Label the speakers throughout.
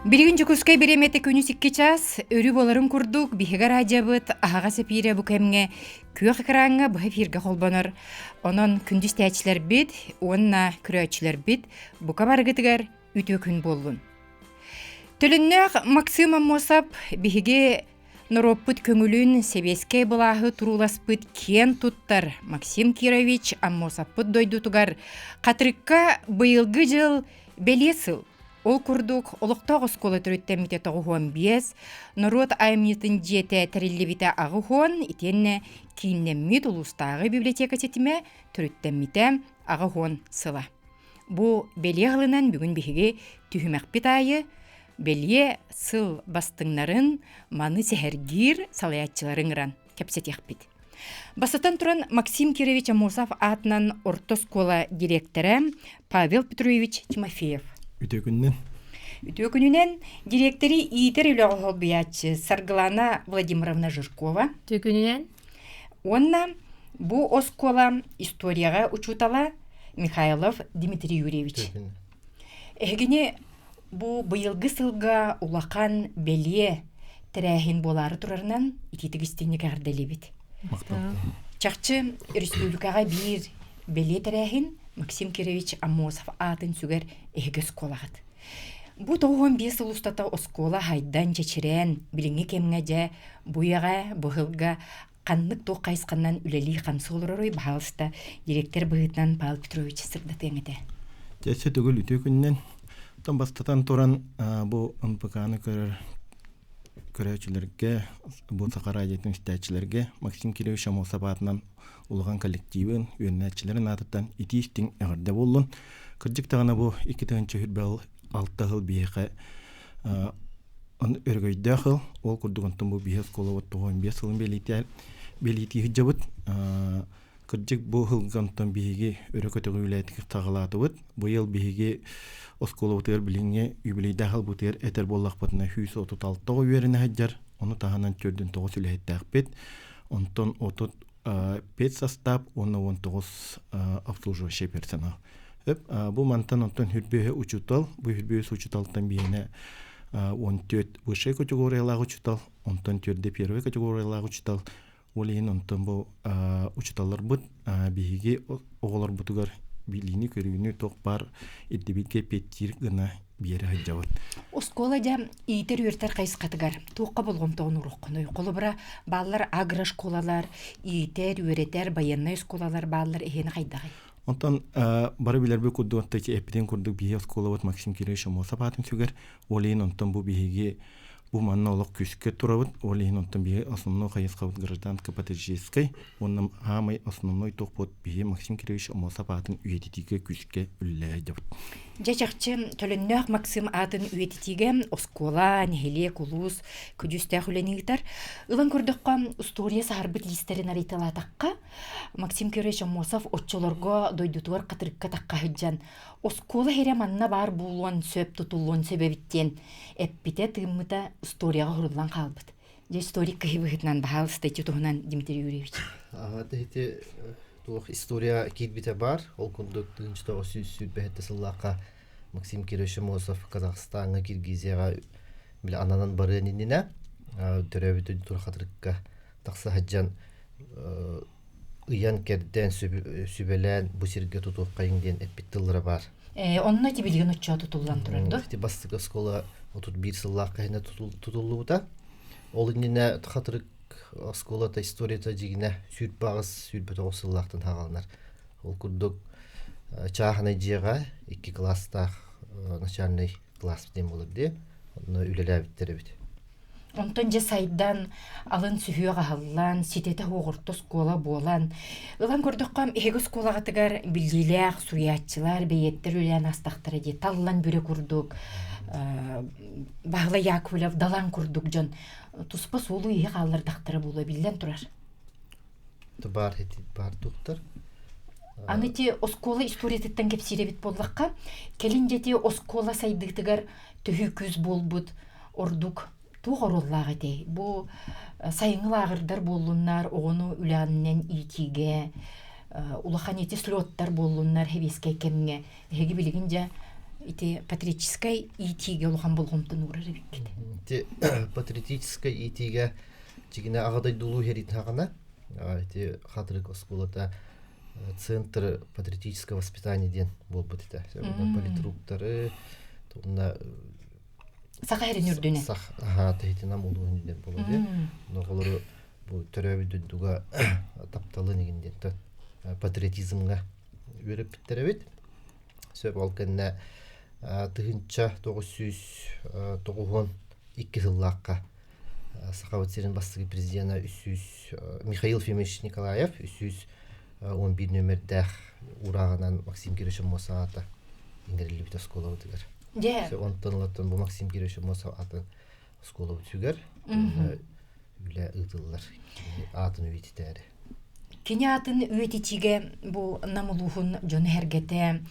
Speaker 1: Билигин Дьокуускай бириэмэтэ күнүс 2 чаас, өрүү буоларын курдук, биһиги араадьыйабыт аһаҕас эпиирэ бу кэмҥэ күөх экраҥҥа быһа эфиргэ холбонор. Онон күндү истээччилэрбит уонна көрөөччүлэрбит бука барыгытыгар үтүө күн буоллун. Төлөннөөх Максим Аммосов биһиги норуоппут көҥүлүн сэбиэскэй былааһы турууласпыт киэн туттар Максим Кирович Аммосовпут дойдутугар Хатырыкка быйылгы дьыл бэлиэ сыл. Ол курдук, олохтоох оскуола төрүттэммитэ 95, норуот айымньытын дьиэтэ тэриллибитэ 80, итиэннэ кииннэммит улуустааҕы библиотека ситимэ төрүттэммитэ 80 сыла. Бу бэлиэ ылынан бүгүн биһиги түһүмэхпит аайы бэлиэ сыл бастыҥнарын маны сэһэргиир салайааччылары ыҥыран кэпсэтиэхпит. Бастатан туран Максим Кирович Аммосов аатынан орто оскуола дириэктэрэ Павел Петрович Тимофеев.
Speaker 2: Үтүө күнүнэн.
Speaker 1: Үтүө күнүнэн дириэктэри иитэр үлэҕэ холбуйааччы Саргылана Владимировна Жиркова.
Speaker 3: Үтүө күнүнэн.
Speaker 1: Уонна бу оскуола историяҕа учуутала Михайлов Дмитрий Юрьевич. Эһигини бу быйылгы сылга улахан бэлиэ тэрээһин буолаары турарынан итиитик истиҥник эҕэрдэлиибит. Чахчы республикаҕа биир бэлиэ тэрээһин Максим Кирович Аммосов аатын сүгэр эһиги оскуолаҕыт. Бу 95 сыл устата оскуола хайдан чэчирээн билиҥҥи кэмҥэ дьэ бу үйэҕэ, бу ыһылга ханнык туох хайысханан үлэлии-хамсыы олороруй, баһаалыста, директор быһыытынан Павел Петрович сырдатыаҥ этэ.
Speaker 2: Дьэ, төгүл үтүө күнүнэн. Оттон бастатан туран бу НПК-ны көрөр көрөөччүлэргэ, бу Саха радиотын истээччилэргэ Максим Кирович Аммосов аатынан улахан коллективын, үөрэнээччилэрин аатыттан итии-истиҥ эҕэрдэ буоллун. Кырдьык даҕаны бу 2026 сыл биһиэхэ өрөгөйдөөх ыл, ол курдук онтон бу биһи оскуолабыт 95 сылын бэлиэтии сылдьабыт. Кырдьык бу сылга онтон биһиги өрө көтөҕүүлээтик саҕалаатыбыт. Быйыл биһиги оскуолабытыгар билиҥҥи юбилейдаах ылбытыгар этэр буоллахпытына 136 оҕо үөрэнэ сылдьар, ону таһынан 49 үлэһиттээхпит. Онтон 35 састаап уонна 19 обслуживающий персонал. Бу мантан онтон хүрбүөһэ учуутал, бу хүрбүөс учууталтан биһиэнэ 14 высшай категориялаах учуутал, онтон төрдө первой категориялаах учуутал, ол иһин онтон бу учууталларбыт биһиги оҕолорбутугар билиини-көрүүнү туох баар ирдэбилгэ эппиэттиир гына биэрэ сылдьабыт.
Speaker 1: Оскуола дьэ иитэр-үөрэтэр хайысхатыгар туохха болҕомтоҕун уруоххунуй? Холобура, бааллар агрошколалар, иитэр, үөрэтэр, байыаннай оскуолалар бааллар эһиэнэ хайдаҕый?
Speaker 2: Онтон бары билэрбит курдук, эппитин курдук биһиги оскуолабыт Максим Кирович Аммосов аатын сүгэр. Ол иһин онтон бу биһиги бу манна олох күүскэ турабыт. Ол иһин онтон биһиги основной хайысхабыт гражданско-патриотическай уонна хаамай основной туохпут биһиги Максим Кирович Аммосов аатын үйэтитиигэ күүскэ үлэлээдьэбит.
Speaker 1: Дьэ чахчы төлөннөөх Максим аатын үйэтитиигэ оскуола, нэһилиэк, улуус көдьүүстээх үлэни ыытар. Ылан көрдөххө, устуоруйа саһарбыт лиистэрин арыйталаатахха, Максим Кирович Аммосов оччолорго дойдутугар хатырыкка тахха сылдьан оскуола иһэрэ манна баар буолуон сөп, тутуллуон сөп эбит диэн эппитэ, тыыммыта историяҕа уһуруллан хаалбыт. Дьэ историк киһи быһыытынан баһаалыста ити туһунан Дмитрий Юрьевич.
Speaker 4: Ити туох история киирбитэ баар. Ол курдук 1927 сыллаахха Максим Кирович Аммосов Казахстаҥҥа, Киргизияҕа били ананан барыан иннинэ төрөөбүт Турхатырыкка тахса сылдьан ыйан-кэрдэн, сүбэлээн бу сиргэ тутуоххайыҥ диэн эппит тыллара баар.
Speaker 1: Онно ити билигин оччо тутуллан турар дуо?
Speaker 4: Ити бастакы оскуола 31 сыллаах кэһинэ тутуллубута. Ол иннинэ Хатырык оскуолата историята дьигинэ 28 29 сыллаахтан хааланар. Ол курдук чааһынай дьиэҕэ икки кылаастаах начальный класс диэн буолар дии. Онно үлэлээбиттэр эбит.
Speaker 1: Онтон дьэ сайдан, алын сүһүөх аһыллан, ситэтэ уоҕурта оскуола буолан, ылан көрдөххө, эһиги оскуолаҕытыгар биллиилээх суруйааччылар, бэйиэттэр үлэлээн аастахтара дии, таллан бүрэ курдук, Баһылай Яковлев, Далан курдук дьон туспа суолу-ииһи хааллардахтара буолуо биллэн турар.
Speaker 4: Баар баар туттар.
Speaker 1: Аны ити оскуола историятыттан кэпсиир эбит буоллахха, кэлин дьэ ити оскуола сайдыытыгар төһүү күүс буолбут ордук туох оруоллаах этэй? Бу сайыҥҥы лааҕырдар буоллуннар, оҕону үлэҕинэн иитиигэ, улахан ити слеттар буоллуннар сэбиэскэй кэмҥэ. Эһиги билигин дьэ Ити патриотическай иитиигэ улахан болҕомтону уурар эбиккит.
Speaker 4: Ити патриотическай иитиигэ дьигинэ аҕа дойду улуу сэриитин саҕана ити Хатырык оскуолата центр патриотического воспитания диэн буолбут этэ. Политруктары, уонна
Speaker 1: Саха сирин үрдүнэн.
Speaker 4: Сах, аха, таһитинам улууһун диэн буолар диэн. Оҕолору бу төрөөбүт дойдуга тапталын игин диэн патриотизмҥа үөрэппиттэр эбит. Сөп ол кэннэ 1992 сыллаахха Сахабыт сирин бастакы президена 300 Михаил Ефимович Николаев 311 нүөмэрдээх уурааҕынан Максим Кирович Аммосов аата иҥэриллибит оскуолабытыгар.
Speaker 1: Дьэ.
Speaker 4: Онтон ылаттан бу Максим Кирович Аммосов атын оскуолабытыгар үлэ ыытыллар аатын үйэтитээри.
Speaker 1: Кини аатын үйэтитиигэ бу Нам улууһун дьоно-сэргэтэ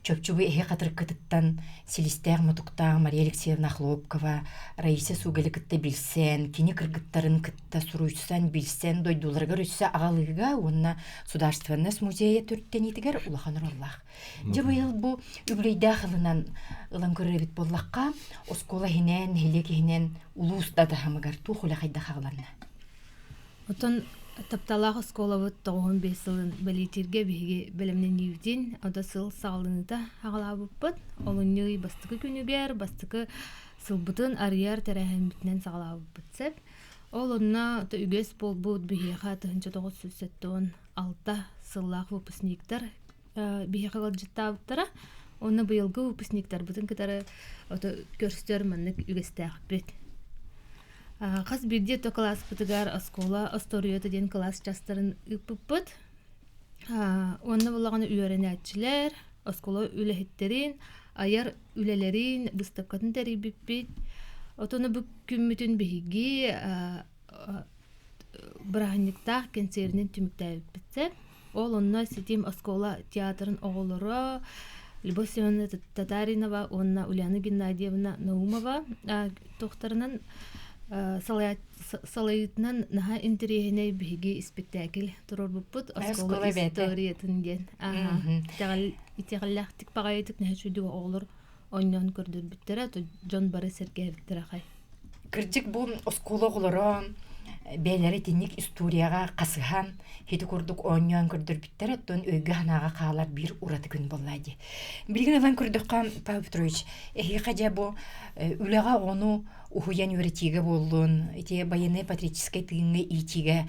Speaker 1: чопчу бу эһи хатырыккытыттан силистээх-мутуктаах Мария Алексеевна Охлопкова, Раиса Сугали кытта билсэн, кини кыргыттарын кытта суруйсан, билсэн дойдуларыгар өссө аҕалыыга уонна Судаарственность музейа төрүттэниитигэр улахан оруоллаах. Дьэ быйыл бу үбүлүөйдээх ылынан ылан көрөр эбит буоллахха, оскуола иһинэн, нэһилиэк иһинэн улуус да таһымыгар туох үлэ хайдах аҕаланна?
Speaker 3: Оттон тапталаах оскуолабыт 95 сылын бэлиэтииргэ биһиги бэлэмнэниибитин ото сыл саҕаланыыта аҕалаабыппыт. Олунньу ый бастакы күнүгэр бастакы сылбытын арыйар тэрээһиммитинэн саҕалаабыппыт сөп. Ол онно үгэс буолбут биһиэхэ 1976 сыллаах выпускниктар биһиэхэ ыалдьыттаабыттара. Онно быйылгы выпускниктарбытын кытары ото көрсөр маннык үгэстээхпит. Хас биирдии ото кылааспытыгар оскуола остуоруйата диэн кылаас чаастарын ыыппыппыт. Уонна буоллаҕына үөрэнээччилэр, оскуола үлэһиттэрин, айар үлэлэрин быыстапкатын тэрийбиппит. Отону бу күммүтүн биһиги бырааһынньыктаах кэнсиэринэн түмүктээбиппит. Ол онно Ситим оскуола театрын оҕолоро Любовь Семеновна Татаринова уонна Ульяна Геннадьевна Наумова туохтарынан салайыытынан наһаа интэриэһинэй биһиги испиктээкил туруорбуппут оскуола историятын диэн итэҕэллээхтик баҕайытык наһаа үчүгэй оҕолор оонньоон көрдөрбүттэрэ дьон бары сэргээбиттэрэ хай
Speaker 1: Кырдьык бу оскуола оҕолоро бэйэлэрэ итинник историяҕа хасыһан ити курдук оонньоон көрдөрбүттэр оттон өйгө-санааҕа хаалар биир ураты күн буолла дии. Билигин ылан көрдөххө, Павел Петрович, эһиэхэ дьэ бу үлэҕэ оҕону уһуйан үөрэтиигэ буоллун, ити байыаннай-патриотическай тыыҥҥа иитиигэ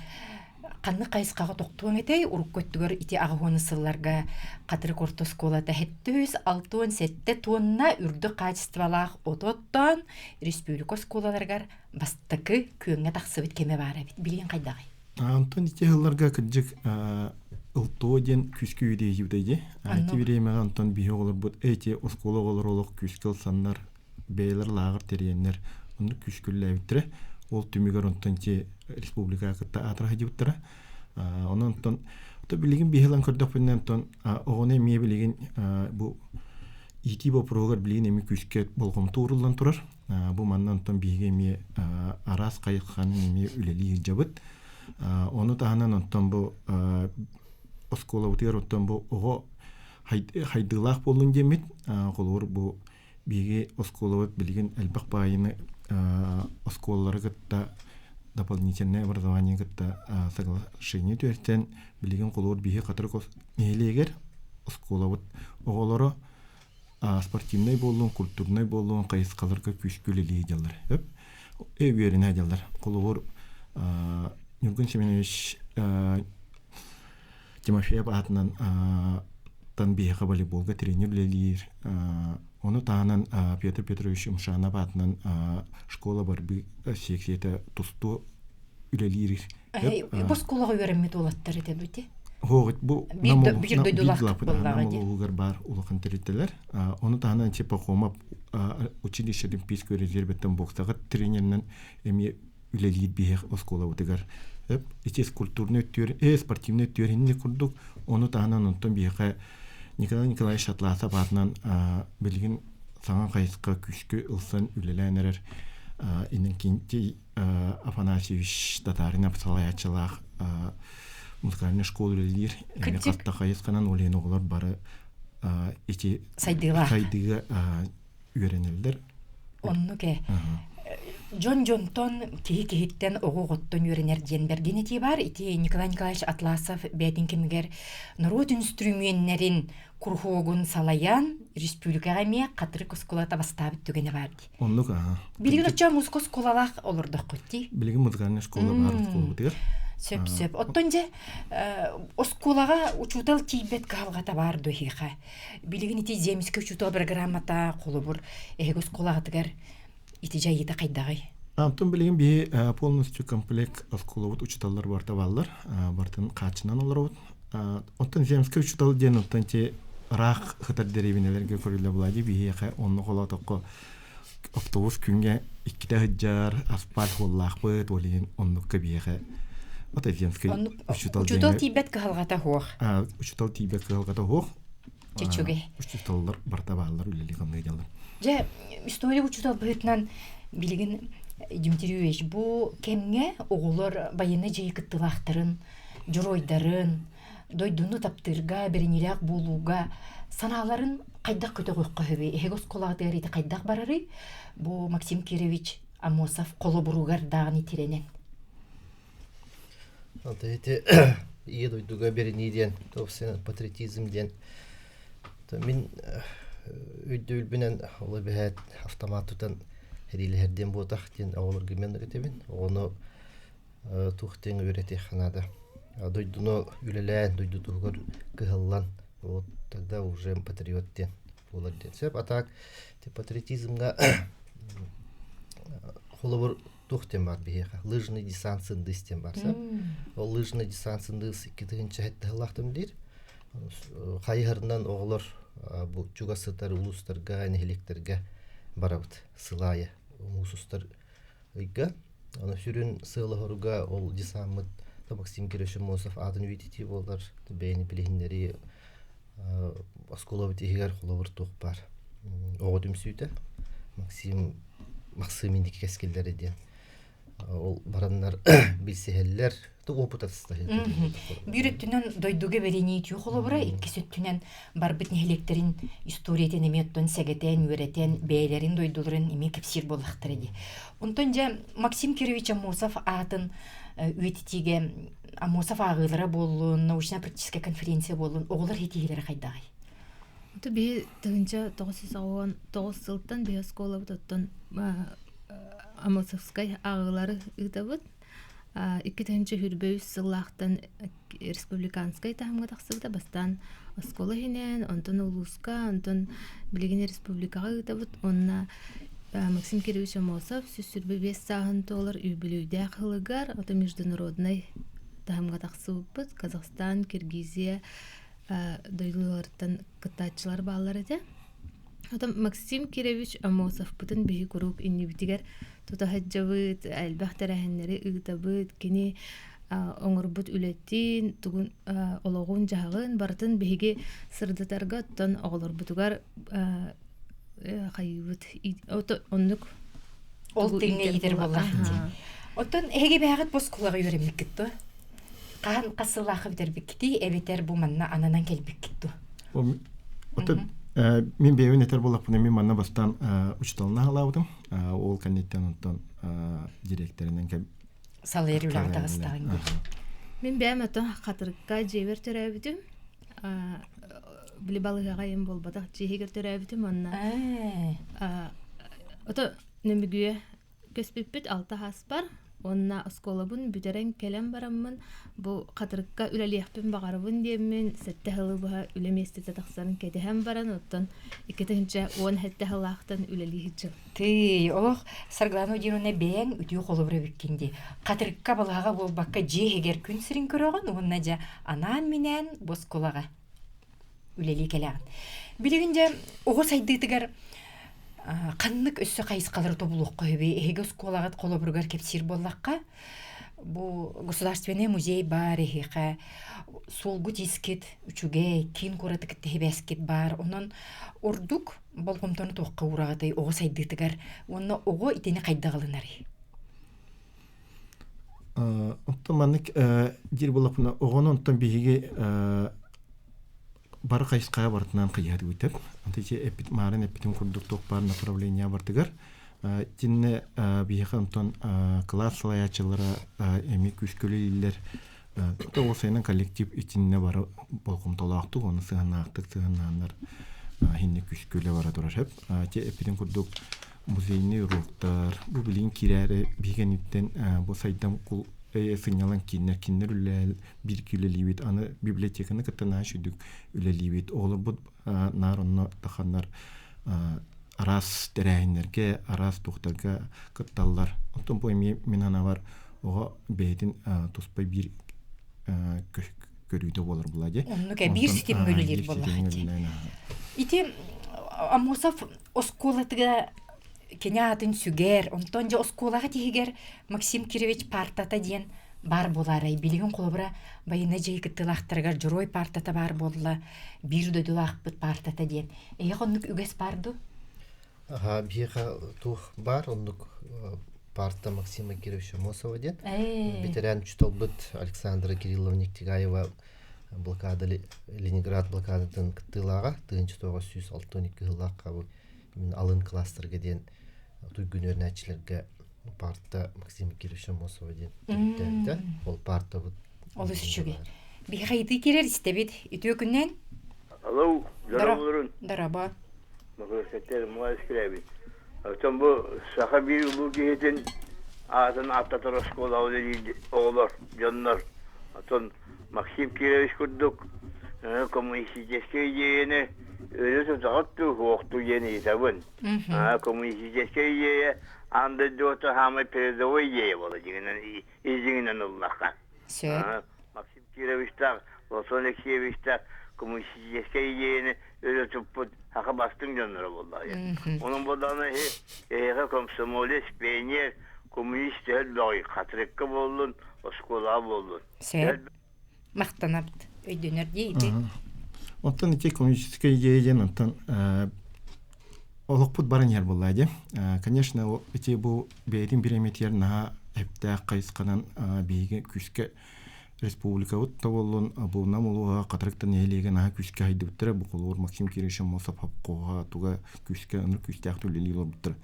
Speaker 1: ханнык хайысхаҕа тохтуоҥ этэй? Урукку өттүгэр ити аҕыс сылларга Хатырык орто оскуолата 767 тонна үрдүк хаачыстыбалаах оту оттоон республика оскуолаларыгар бастакы күөҥҥэ тахсыбыт кэмэ баар эбит. Билигин хайдаҕый?
Speaker 2: Антон ити сылларга кырдьык ылтуо диэн күүскэ үөдүйбүтэ дии. Ити бириэмэҕэ Антон биһи оҕолорбут эти оскуола оҕолоро олох күүскэ ылсаннар бэйэлэр лааҕыр тэрийэннэр оннук күүскүллээбиттэрэ. Ол түмүгэр онтон ити республикаҕа кытта аатыра сылдьыбыттара. Онон онтон то билигин биһи ылан көрдөхпүнэ онтон оҕону эмиэ билигин бу иитии боппуруоһугар билигин эмиэ күүскэ болҕомто ууруллан турар. Бу манна онтон биһиги эмиэ араас хайысханан эмиэ үлэлии сылдьабыт. Ону таһынан онтон бу оскуолабытыгар оттон бу оҕо хайдыылаах буоллун диэммит холобур бу Биһиги оскуолабыт билигин элбэх баайыны оскуолалары кытта дополнительное образование кытта соглашение түһэрсэн билигин холобур биһи Хатырык нэһилиэгэр оскуолабыт оҕолоро спортивнай буоллун, культурнай буоллун хайысхаларга күүскэ үлэлии сылдьаллар. Үөрэнэ сылдьаллар. Холобур Ньургун Семенович Тимофеев аатынан тан биһиэхэ волейболга тренер үлэлиир. Ону таһынан Петр Петрович Умшанов аатынан школа борьбы секцията тустуу үлэлиир.
Speaker 1: Бу оскуолаҕа үөрэммит уолаттар этэ дути?
Speaker 2: Хоҕут бу
Speaker 1: биир дойдулаах
Speaker 2: буоллаҕа баар улахан тэрилтэлэр. Ону таһынан Чепахомов училище олимпийскай резерветтен боксаҕа тренеринэн эмиэ үлэлиир биһиэх оскуолабытыгар ити культурный өттүгэр спортивный өттүгэр инник курдук ону таһынан онтон биһиэхэ Николай Николаевич Атласов аатынан билигин саҥа хайысха күүскэ ылсан үлэлээн эрэр Иннокентий Афанасьевич Татаринов салайааччылаах музыкальный школа үлэлиир эмиэ хас да хайысханан ол иһин оҕолор бары ити
Speaker 1: Сайдыылаах.
Speaker 2: сайдыыга үөрэнэллэр.
Speaker 1: Оннук ээ. Дьон дьонтон, киһи киһиттэн, оҕо оҕоттон үөрэнэр диэн бэргэн этии баар. Ити Николай Николаевич Атласов бэйэтин кэмигэр норуот үнүстүрүмүөннэрин куруһуогун салайан республикаҕа эмиэ хатырык оскуолата бастаабыт түгэнэ баар дии.
Speaker 2: Оннук аха.
Speaker 1: Билигин оччо музыка оскуолалаах олордоххут дии.
Speaker 2: Билигин музыкальная школа баар оскуолабытыгар.
Speaker 1: Сөп сөп. Оттон дьэ оскуолаҕа учуутал тиийбэт кыһалҕата баар дуо эһиэхэ? Билигин ити земскэй учуутал программата холобур эһиги оскуолаҕытыгар ити дьайыыта хайдаҕый?
Speaker 2: Антон билигин биһи полностью комплект оскуолабыт учууталлар барыта бааллар. Барытын хааччынан олоробут. Оттон земскэй учуутал диэн оттон ти ыраах сытар дэриэбинэлэргэ көрүллэ буолаа дии биһиэхэ онно холоотоххо автобус күҥҥэ иккитэ сылдьар асфальт суоллаахпыт ол иһин оннукка биһиэхэ ото земскэй
Speaker 1: учуутал учуутал тиийбэт кыһалҕата суох
Speaker 2: учуутал тиийбэт кыһалҕата суох
Speaker 1: Чечугэй.
Speaker 2: Учууталлар барыта бааллар үлэлии хамныы дьаллар.
Speaker 1: Дьэ, история учуутал быһыытынан билигин Дмитрий Юрьевич бу кэмҥэ оҕолор байыаннай дьайыы кыттыылаахтарын, дьоруойдарын, дойдуну таптыырга, бэриниилээх буолууга санааларын хайдах көтөҕүөххэ сөбүй? Эһиги оскуолаҕытыгар ити хайдах барарый? Бу Максим Кирович Аммосов холобуругар даҕаны тирэнэн.
Speaker 4: Ити ийэ дойдуга бэринии диэн, патриотизм диэн мин өйдөбүлбүнэн ол эбэһээт автомат тутан сэриилэһэр диэн буотах диэн оҕолорго мен этэбин. Оҕону туох диэн үөрэтиэххэ наада. Дойдуну үлэлээн, дойду туһугар кыһаллан, вот тогда уже патриот диэн буолар диэн сөп. А так патриотизмҥа холобур туох диэн баар биһиэхэ лыжный десант сындыыс диэн баар сөп ол лыжный десант сындыыс 2007 сыллаахтым диир хайыһарынан оҕолор бу чугас сытар улуустарга нэһилиэктэргэ барабыт сыл аайы муус устар ыйга аны сүрүн сыала-соруга ол десаммыт Максим Кириллович Аммосов аатын үйэтитии буолар бэйэни билиһиннэрии оскуолабыт иһигэр холобур туох баар оҕо түмсүүтэ Максим Максим инники кэскиллэрэ диэн ол бараннар билсиһэллэр опыт
Speaker 1: Биир өттүнэн дойдуга бэринии түү холобура, иккис өттүнэн барбыт нэһилиэктэрин историятын эмиэ оттон сэгэтэн, үөрэтэн, бэйэлэрин дойдуларын эмиэ кэпсиир буоллахтара дии. Онтон дьэ Максим Кирович Аммосов аатын үйэтитиигэ Аммосов ааҕыылара буоллун, научно-практическая конференция буоллун, оҕолор ситиһиилэрэ хайдаҕый?
Speaker 3: Ото биһи 1999 сылтан биһи оскуолабыт оттон Аммосовскай ааҕыылары ыытабыт. 2023 сыллаахтан республиканскай таһымҥа тахсыбыта. Бастаан оскуола иһинэн, онтон улууска, онтон билигин республикаҕа ыытабыт. Уонна Максим Кирович Аммосов 125 сааһын туолар үбүлүөйдээх сылыгар ото международнай таһымҥа тахсыбыппыт. Казахстан, Киргизия дойдуларыттан кыттааччылар бааллар этэ. Оттон Максим Кирович Аммосовпытын биһи куруук иннибитигэр тута сылдьабыт, элбэх тэрээһиннэри ыытабыт. Кини оҥорбут үлэтин, тугун олоҕун-дьаһаҕын барытын биһиги сырдатарга оттон оҕолорбутугар хайыыбыт оннук
Speaker 1: ол тэҥҥэ иитэр буоллаххыт дии. Оттон эһиги бэйэҕит оскуолаҕа үөрэммиккит дуо? Хаһан хас сыллаахха бүтэрбиккитий эбэтэр бу манна ананан кэлбиккит дуо?
Speaker 2: Оттон мин бэйэбин этэр буоллахпына мин манна бастаан учууталына аһалаабытым. Ол кэнниттэн онтон директорынан кэл
Speaker 1: салайар үлэҕэ таҕыстаҕыҥ дии.
Speaker 3: Мин бэйэм ото Хатырыкка дьиэбэр төрөөбүтүм. Били балыыһаҕа ийэм буолбатах дьиэһигэр төрөөбүтүм уонна ото Нөмүгүө көспүппүт алта сааспар уонна оскуолабын бүтэрэн кэлэн бараммын бу Хатырыкка үлэлиэхпин баҕарабын диэммин сэттэ сылы быһа үлэ миэстэтэ тахсарын кэтэһэн баран оттон 2017 сыллаахтан үлэлии сылдьабын.
Speaker 1: Тыый, олох Саргылана Одиновна бэйэҥ үтүө холобура эбиккин дии. Хатырыкка балаһаҕа буолбакка дьиэ иһигэр күн сирин көрөҕүн уонна дьэ анаан-минээн бу оскуолаҕа үлэлии кэлэҕин. Билигин дьэ оҕо сайдыытыгар ханнык өссө хайысхалары тобулуохха сөбүй? Эһиги оскуолаҕыт холобуругар кэпсиир буоллахха, бу государственный музей баар эһиэхэ суолгут искит үчүгэй, киин куораты кытта сибээскит баар. Онон ордук болҕомтону туохха уураҕытый оҕо сайдыытыгар уонна оҕо итини хайдах ылынарый?
Speaker 2: Оттон маннык диир буоллахпына, оҕону онтон биһиги Бары хайысхаҕа барытынан хайыһарбытым. Ити эппит маарын эппитим курдук туох баар направление бартыгар. Итиннэ биһиэхэ онтон кылаас салайааччылара эмиэ күүскэ үлэлииллэр. Ол сайынан коллектив итиннэ бары болҕомтолоохтук уонна сыһыаннаахтык сыһыаннааннар иһиннэ күүскэ үлэ бара турар сөп. Ити эппитим курдук музейный уруоктар бу билигин киирээри биһиги бу сайдам сынньалаҥ кииннэр кинилэр үлэлээл бииргэ үлэлиибит аны библиотеканы кытта наһаа үчүгдүк үлэлиибит оҕолорбут наар онно таханнар араас тэрээһиннэргэ араас туохтарга кытталлар оттон бу эмиэ мин санаабар оҕо бэйэтин туспа биир көрүүтэ буолар була дии
Speaker 1: оннук биир ситимҥэ үлэлиир буоллаҕа ити Аммосов оскуолатыгар кини аатын сүгэр онтон дьэ оскуолаҕа тиһигэр Максим Кирович партата диэн баар буолаарай билигин холобура байыаннай дьайыы кыттыылаахтарыгар дьоруой партата баар буолла биир дойдулаахпыт партата диэн эһиэхэ оннук үгэс баар дуу
Speaker 4: Аха, биһиэхэ туох баар оннук парта Максима Кировича Аммосова диэн. Ветеран учууталбыт Александра Кирилловна Нектигаева блокада Ленинград блокадатын кыттыылааҕа 1962 сыллаахха бу именно алын кластерга диэн туйгун үөрэнээччилэргэ парта Максим Кирович Аммосова диэн төрүттээбитэ. Ол партабыт
Speaker 1: Олус үчүгэй. Биһиэхэ ыйытыы киирэр истэбит. Үтүө күннэн.
Speaker 5: Алло, дорооболорун.
Speaker 1: Дорообо.
Speaker 5: Макырсеттер муа искрээбит. Оттон бу саха биир улуу киһитин аатын ааттатар оскуола үлэлиир оҕолор, дьоннор. Оттон Максим Кирович курдук коммунистическай идеяны өрө тутаҕыт дуу, суохтуу диэн ыйытабын. Коммунистическай идея аан дойдуга саамай передовой идея буолар дьиҥинэн ис дьиҥинэн ыллахха.
Speaker 1: Сөп.
Speaker 5: Максим Кировичтаах, Платон Алексеевичтаах коммунистическай идеяны өрө туппут саха бастыҥ дьонноро буоллаҕа. Онон буоллаҕына эһиэхэ комсомолец, пионер, коммунист төһө элбэҕий? Хатырыкка буоллун, оскуолаҕа буоллун.
Speaker 1: Сөп. Махтанабыт. Өйдөнөр дии ити.
Speaker 2: Оттон ити коммунистическай идея диэн онтон олохпут баран иһэр буоллаа дии. Конечно, ити бу бэйэтин бириэмэтигэр наһаа эптээх хайысханан биһиги күүскэ республикабыт да буоллун бу Нам улууһа Хатырыктан нэһилиэгэ наһаа күүскэ хайдыбыттара бу холобур Максим Кирович Аммосов хопкоҕа туга күүскэ ынырык күүстээх үлэлии олорбуттара.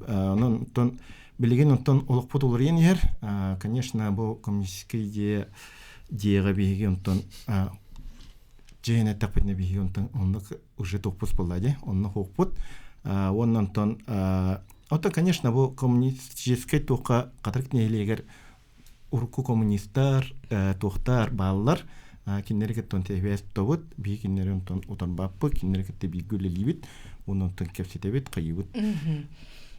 Speaker 2: Онон оттон билигин оттон олохпут уларыйан иһэр. Конечно, бу коммунистическай идея дьиэҕэ биһиги онтон дьиэн эттэхпитинэ биһиги онтон оннук уже туохпут буолла дии онно хуохпут уонна онтон оттон конечно бу коммунистическай туохха Хатырык нэһилиэгэр урукку коммунистар туохтар бааллар кинилэри кытта онтон эбээс тобут биһи кинилэри онтон утарбаппыт кинилэри кытта бииргэ үлэлиибит уонна онтон кэпсэтэбит хайыыбыт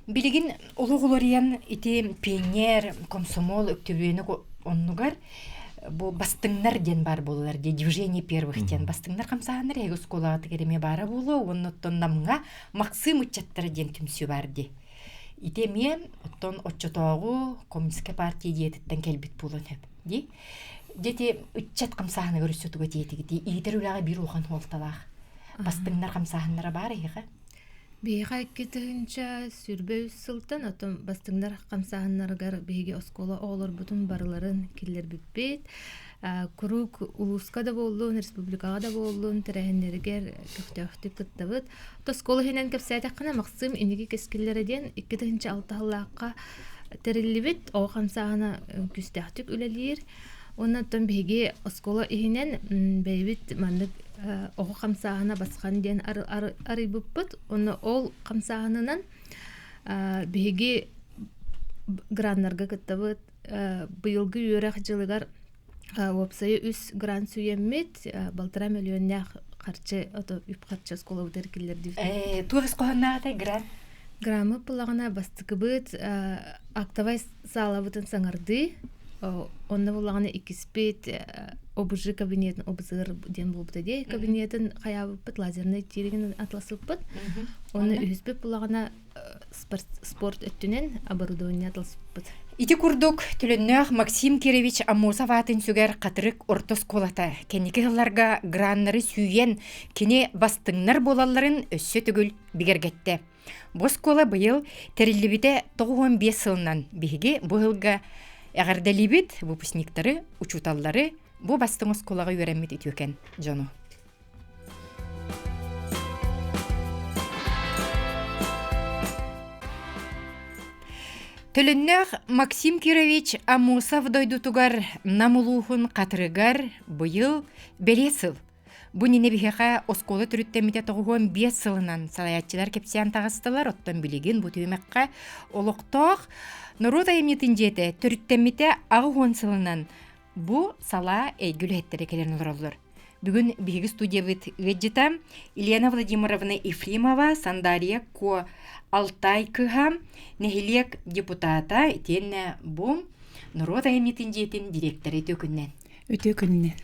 Speaker 1: Билигин олох уларыйан ити пионер, комсомол өктөбүөнүк оннугар бу бастыҥнар диэн баар буолалар дии движение первых диэн бастыҥнар хамсааһыннар эһиги оскуолаҕытыгар эмиэ баара буолуо уонна оттон Намҥа Максим ыччаттара диэн түмсүү баар дии. Ити эмиэ оттон оччотооҕу коммунистическай партия идеятыттан кэлбит буолуон сөп дии. Дьэ ыччат хамсааһыныгар өссө туга диэтигит иитэр үлэҕэ биир улахан суолталаах бастыҥнар хамсааһыннара баар эһиэхэ?
Speaker 3: Биһиэхэ 2023 сылтан оттон бастыҥнар хамсааһыннарыгар биһиги оскуола оҕолорбутун барыларын киллэрбиппит. Куруук улууска да буоллун, республикаҕа да буоллун тэрээһиннэригэр көхтөөхтүк кыттабыт. Оскуола иһинэн кэпсээтэххинэ, Максим инники кэскиллэрэ диэн 2006 сыллаахха тэриллибит оҕо хамсааһына күүстээхтик үлэлиир. Уонна оттон биһиги оскуола иһинэн бэйэбит маннык оҕо хамсааһына басхан диэн арыйбыппыт. Уонна ол хамсааһынынан биһиги граннарга кыттабыт. Быйылгы үөрэх дьылыгар уопсайа үс грант сүүйэммит, балтараа мөлүйүөннээх харчы, үп-харчы оскуолабытыгар киллэрдибит.
Speaker 1: Туох ис хоһооннооҕутай грант?
Speaker 3: Граммы пылаҕына бастакыбыт актовай саалабытын саҥардыы, онно буллаҕына иккиспит ОБЖ кабинетын ОБЗР диэн буолбута дии кабинетын хайаабыппыт лазернай тииригин атласыппыт онно үһүспүт буллаҕына спорт өттүнэн оборудование атласыппыт.
Speaker 1: Ити курдук төлөннөөх Максим Кирович Аммосов аатын сүгэр Хатырык орто оскуолата кэнники сылларга граннары сүүйэн кини бастыҥнар буолалларын өссө төгүл бигэргэттэ. Бу оскуола быйыл тэриллибитэ 95 сылынан биһиги бу сылга эҕэрдэлиибит выпускниктары, учууталлары, бу бастыҥ оскуолаҕа үөрэммит үтүөкэн дьону. Төлөннөөх Максим Кирович Аммосов дойдутугар Нам улууһун Хатырыгар быйыл бэлиэ сыл. Бу иннинэ биһиэхэ оскуола төрүттэммитэ 95 сылынан салайааччылар кэпсээн таҕыстылар, оттон билигин бу түһүмэххэ олохтоох норуот айымньытын дьиэтэ төрүттэммитэ 80 сылынан бу салаа эйгэ үлэһиттэрэ кэлэн олороллор. Бүгүн биһиги студиябыт ыалдьыта Елена Владимировна Ефремова, Сандария Ко Алтай кыһа, нэһилиэк депутата, итиэннэ бу норуот айымньытын дьиэтин дириэктэрэ үтүө күнүнэн.
Speaker 6: Үтүө күнүнэн.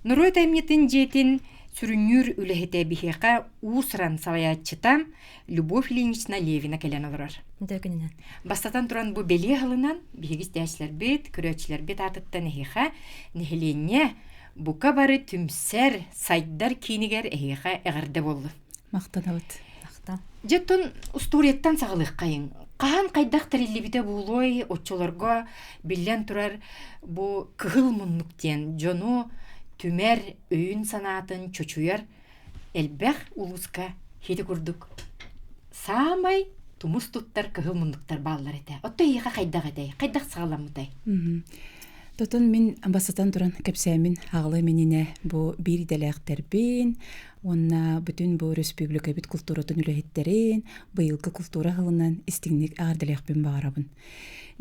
Speaker 1: Норуот айымньытын дьиэтин сүрүннүүр үлэһитэ биһиэхэ уус-уран салайааччыта Любовь Ильинична Левина кэлэн олорор.
Speaker 7: Үтүө күнүнэн.
Speaker 1: Бастатан туран бу бэлиэ аһылынан биһиги истээччилэрбит, көрөөччүлэрбит аатыттан эһиэхэ нэһилиэнньэ бука бары түмсэр, сайдар киинигэр эһиэхэ эҕэрдэ буоллун.
Speaker 6: Махтанабыт.
Speaker 7: Махтал.
Speaker 1: Дьэ оттон устуоруйаттан саҕалыаххайыҥ. Хаһан хайдах тэриллибитэ буолуой, оччолорго биллэн турар бу кыһыл муннук диэн дьону түмэр, өйүн-санаатын чочуйар элбэх улууска ити курдук саамай тумус туттар кыһыл муннуктар бааллар этэ. Отто эйиэхэ хайдах этэй? Хайдах саҕаламмытай?
Speaker 6: Тотон мин бастатан туран кэпсээмин аҕала мининэ бу биир идэлээхтэрбин уонна бүтүн бу республикабыт култууратын үлэһиттэрин быйылгы култуура сылынан истиҥник эҕэрдэлиэхпин баҕарабын.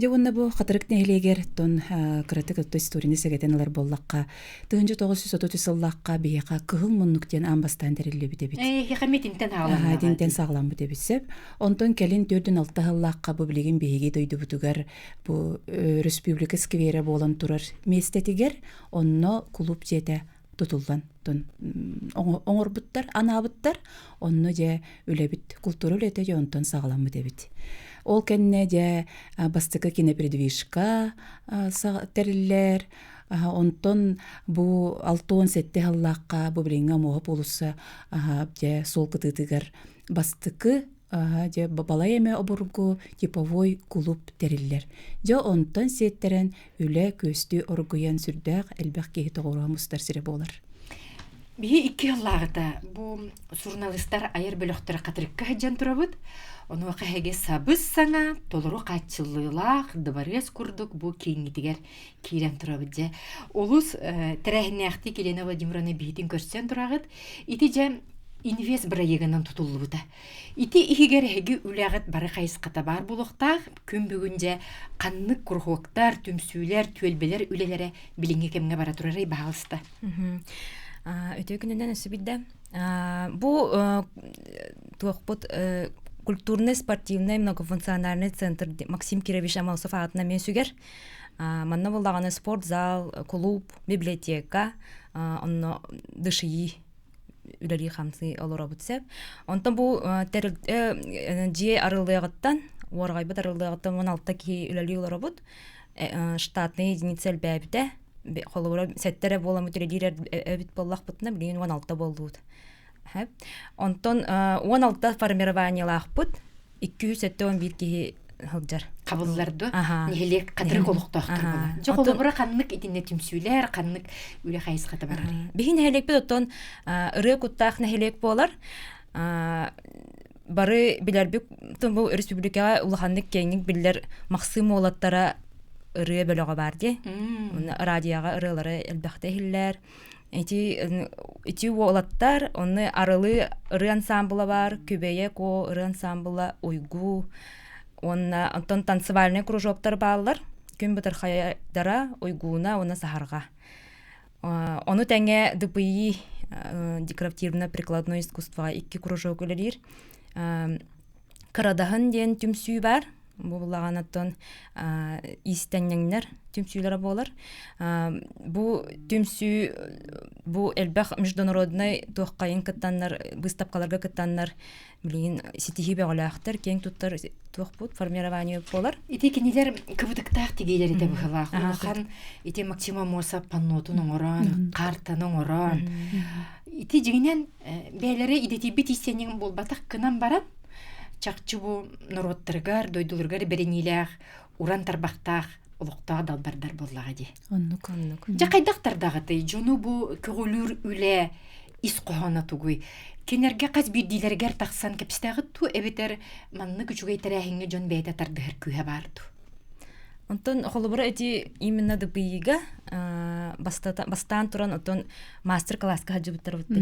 Speaker 6: Дьэ уонна бу Хатырык нэһилиэгэр тон кыратык өттө историяны сэгэтэн ылар буоллахха, 1933 сыллаахха биһиэхэ Кыһыл муннук диэн аан бастаан тэриллибит эбит.
Speaker 1: Эһиэхэ итинтэн саҕаламмыт.
Speaker 6: Итинтэн саҕаламмыт эбит сөп. Онтон кэлин 46 сыллаахха бу билигин биһиги дойдубутугар бу республика скверэ буолан турар миэстэтигэр онно кулууп дьиэтэ тутуллан оҥорбуттар, анаабыттар. Онно дьэ үлэбит, култуура үлэтэ дьэ онтон саҕаламмыт эбит. Ол кэннэ дьэ бастакы кинопередвижка тэриллэр. Онтон бу 67 сыллаахха бу билиҥҥи Омуоһа уулусса дьэ суол кытыытыгар бастакы дьэ балай эмэ обургу типовой кулууп тэриллэр. Дьэ онтон сиэттэрэн үлэ күөстүү оргуйан сүрдээх элбэх киһи тоҕуоруһа мустар сирэ буолар.
Speaker 1: Биһи икки сыллааҕыта бу суруналыыстар айар бөлөхтөрө Хатырыкка сылдьан турабыт. Онуоха эһиги сабыс-саҥа, толору хааччыллыылаах дыбарыас курдук бу кииҥҥитигэр киирэн турабыт дьэ. Олус тэрээһиннээхтик Елена Владимировна биһитин көрсөн тураҕыт. Ити дьэ инвест бырайыагынан тутуллубута. Ити иһигэр эһиги үлэҕит бары хайысхата баар буолуохтаах. Күн бүгүн дьэ ханнык куруһуоктар, түмсүүлэр, түөлбэлэр үлэлэрэ билиҥҥи кэмҥэ бара турарый баһаалыста.
Speaker 7: Үтүө күнүнэн өссө биирдэ. Бу туохпут культурный, спортивный, многофункциональный центр Максим Кирович Аммосов аатынан мен сүгэр. Манна буллаҕына спортзал, клуб, библиотека, онно дышии үлэлии-хамсыы олоробут сөп. Онтон бу дьиэ арыллыаҕыттан, уорҕайбыт арыллыаҕыттан 16 киһи үлэлии олоробут. Штатная единица элбээбитэ. Холобура, сэттэ эрэ буоламмыт үлэлиир эбит буоллахпытына, билигин 16 буоллубут. Онтон 16 формированиелаахпыт, 271 киһи сылдьар.
Speaker 1: Хабыллар дуо? Нэһилиэк хатырык олохтоохтор буолар. Дьэ холобура ханнык итиннэ түмсүүлэр, ханнык үлэ хайысхата барар?
Speaker 7: Биһи нэһилиэкпит оттон ырыа куттаах нэһилиэк буолар. Бары билэрбит бу республикаҕа улаханнык киэҥник биллэр Махсым уолаттара ырыа бөлөҕө баар дии. Радиоҕа ырыалары элбэхтэ иһиллэр. Ити ити уолаттар онно Арылы ырыа ансаамбыла баар, Күбэйэ Куо ырыа ансаамбыла, Уйгу уонна онтон танцевальнай кружоктар бааллар. Күн бытархайдара, Уйгууна уонна Саһарҕа. Ону тэҥэ ДПИ декоративно-прикладной искусствоҕа икки кружок үлэлиир. Кырадаһын диэн түмсүү баар. Бу буллаҕына иистэнньэҥнэр түмсүүлэрэ буолар. Бу түмсүү бу элбэх международнай туоххайын кыттаннар, быыстапкаларга кыттаннар билигин ситиһии бөҕөлөөхтөр, киэҥ туттар туохпут формирование буолар.
Speaker 1: Ити кинилэр кыбытыктаах тигиилэр этэ быһылаах. Улахан ити Максим Амосов паннотун оҥорон, картаны оҥорон. Ити дьиҥинэн бэйэлэрэ идэтийбит иистэнньэҥ буолбатах гынан баран, чахчы бу норуоттарыгар, дойдуларыгар бэриниилээх, уран тарбахтаах олохтоох далбардар буоллаҕа дии.
Speaker 6: Оннук, оннук.
Speaker 1: Дьэ хайдах тардаҕытый? Дьону бу көҕүлүүр үлэ ис хоһооно тугуй? Кинилэргэ хас биирдиилэригэр тахсан кэпсэтээҕит дуу эбэтэр маннык үчүгэй тэрээһиҥҥэ дьон бэйэтэ тардыһар күүһэ баар дуу?
Speaker 7: Онтон холобура ити именно ДПИ-га бастаан туран оттон мастер-класска хаджыбыттар бутта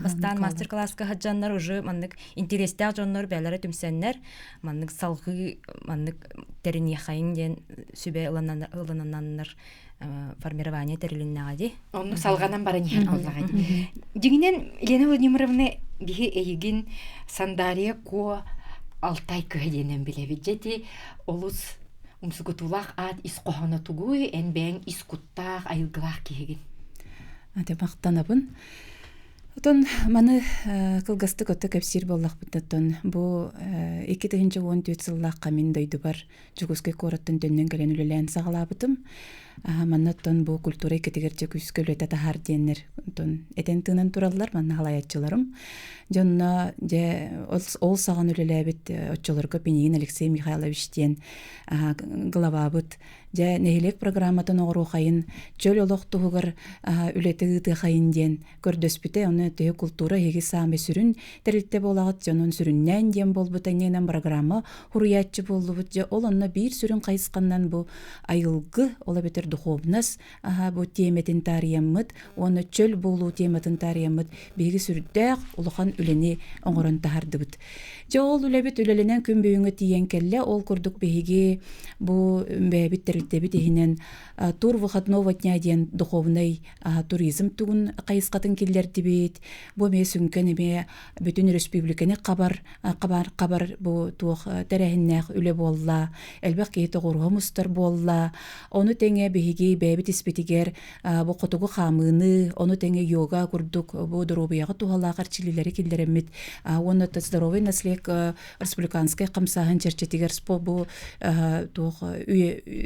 Speaker 7: Бастаан мастер-класска хаджаннар уже маннык интерестээх дьоннор бээлэрэ түмсэннэр маннык салгыы маннык тэриниэхэйин диэн сүбэ ылынаннар формирование тэрилиннэҕэ дии.
Speaker 1: Оннук салҕанан баран иһэр буоллаҕа дии. Дьиҥинэн Елена Владимировна биһи эйигин Сандария Куо Алтай кыһа диэнэн билэбит. Дьэ ити олус умсугутуулаах аат ис хоһооно тугуй, эн бэйэҥ ис куттаах, айылгылаах киһигин.
Speaker 6: Ате махтанабын. Отон маны кылгастык отто кэпсиир буоллахпыттан бу 2014 сыллаахха мин дойдубар Дьокуускай куораттан төннөн кэлэн үлэлээн саҕалаабытым. Манна оттон бу культура эйгэтигэр дьэ күүскэ үлэтэ таһаар диэннэр оттон этэн тыынан тураллар манна халайааччыларым. Дьонно дьэ ол саҕан үлэлээбит оччолорго Пинигин Алексей Михайлович диэн главабыт дьэ нэһилиэк программатын оҥоруохайын чөл олох туһугар үлэтэ ыытыахайын диэн көрдөспүтэ. Ону төһө култуура эһиги саамай сүрүн тэрилтэ буолаҕыт, дьонун сүрүннээн диэн буолбута иннинэн программа хуруйааччы буоллубут. Дьэ, ол онно биир сүрүн хайысханнан бу айылгы, ол эбэтэр духовность бу тиэмэтин таарыйаммыт уонна чөл буолуу тематын таарыйаммыт биһиги сүрдээх улахан үлэни оҥорон таһардыбыт. Дьэ, ол үлэбит үлэлэнэн күн бүгүҥҥэ тиийэн кэллэ. Ол курдук биһиги бу бэйэбит тэрилтэбит иһинэн тур выходного дня диэн духовнай туризм тугун хайысхатын киллэрдибит. Бу эмиэ сүҥкэн эмиэ бүтүн өрөспүүбүлүкэни хабар хабар хабар бу туох тэрээһиннээх үлэ буолла. Элбэх киһи тоҕуоруһа мустар буолла. Ону тэҥэ биһиги бэйэбит испитигэр бу хотугу хаамыыны, ону тэҥэ йога курдук бу доруобуйаҕа туһалаах эрчиллиилэри киллэрэммит уонна здоровый наследие республиканскай хамсааһын чэрчитигэр бу туох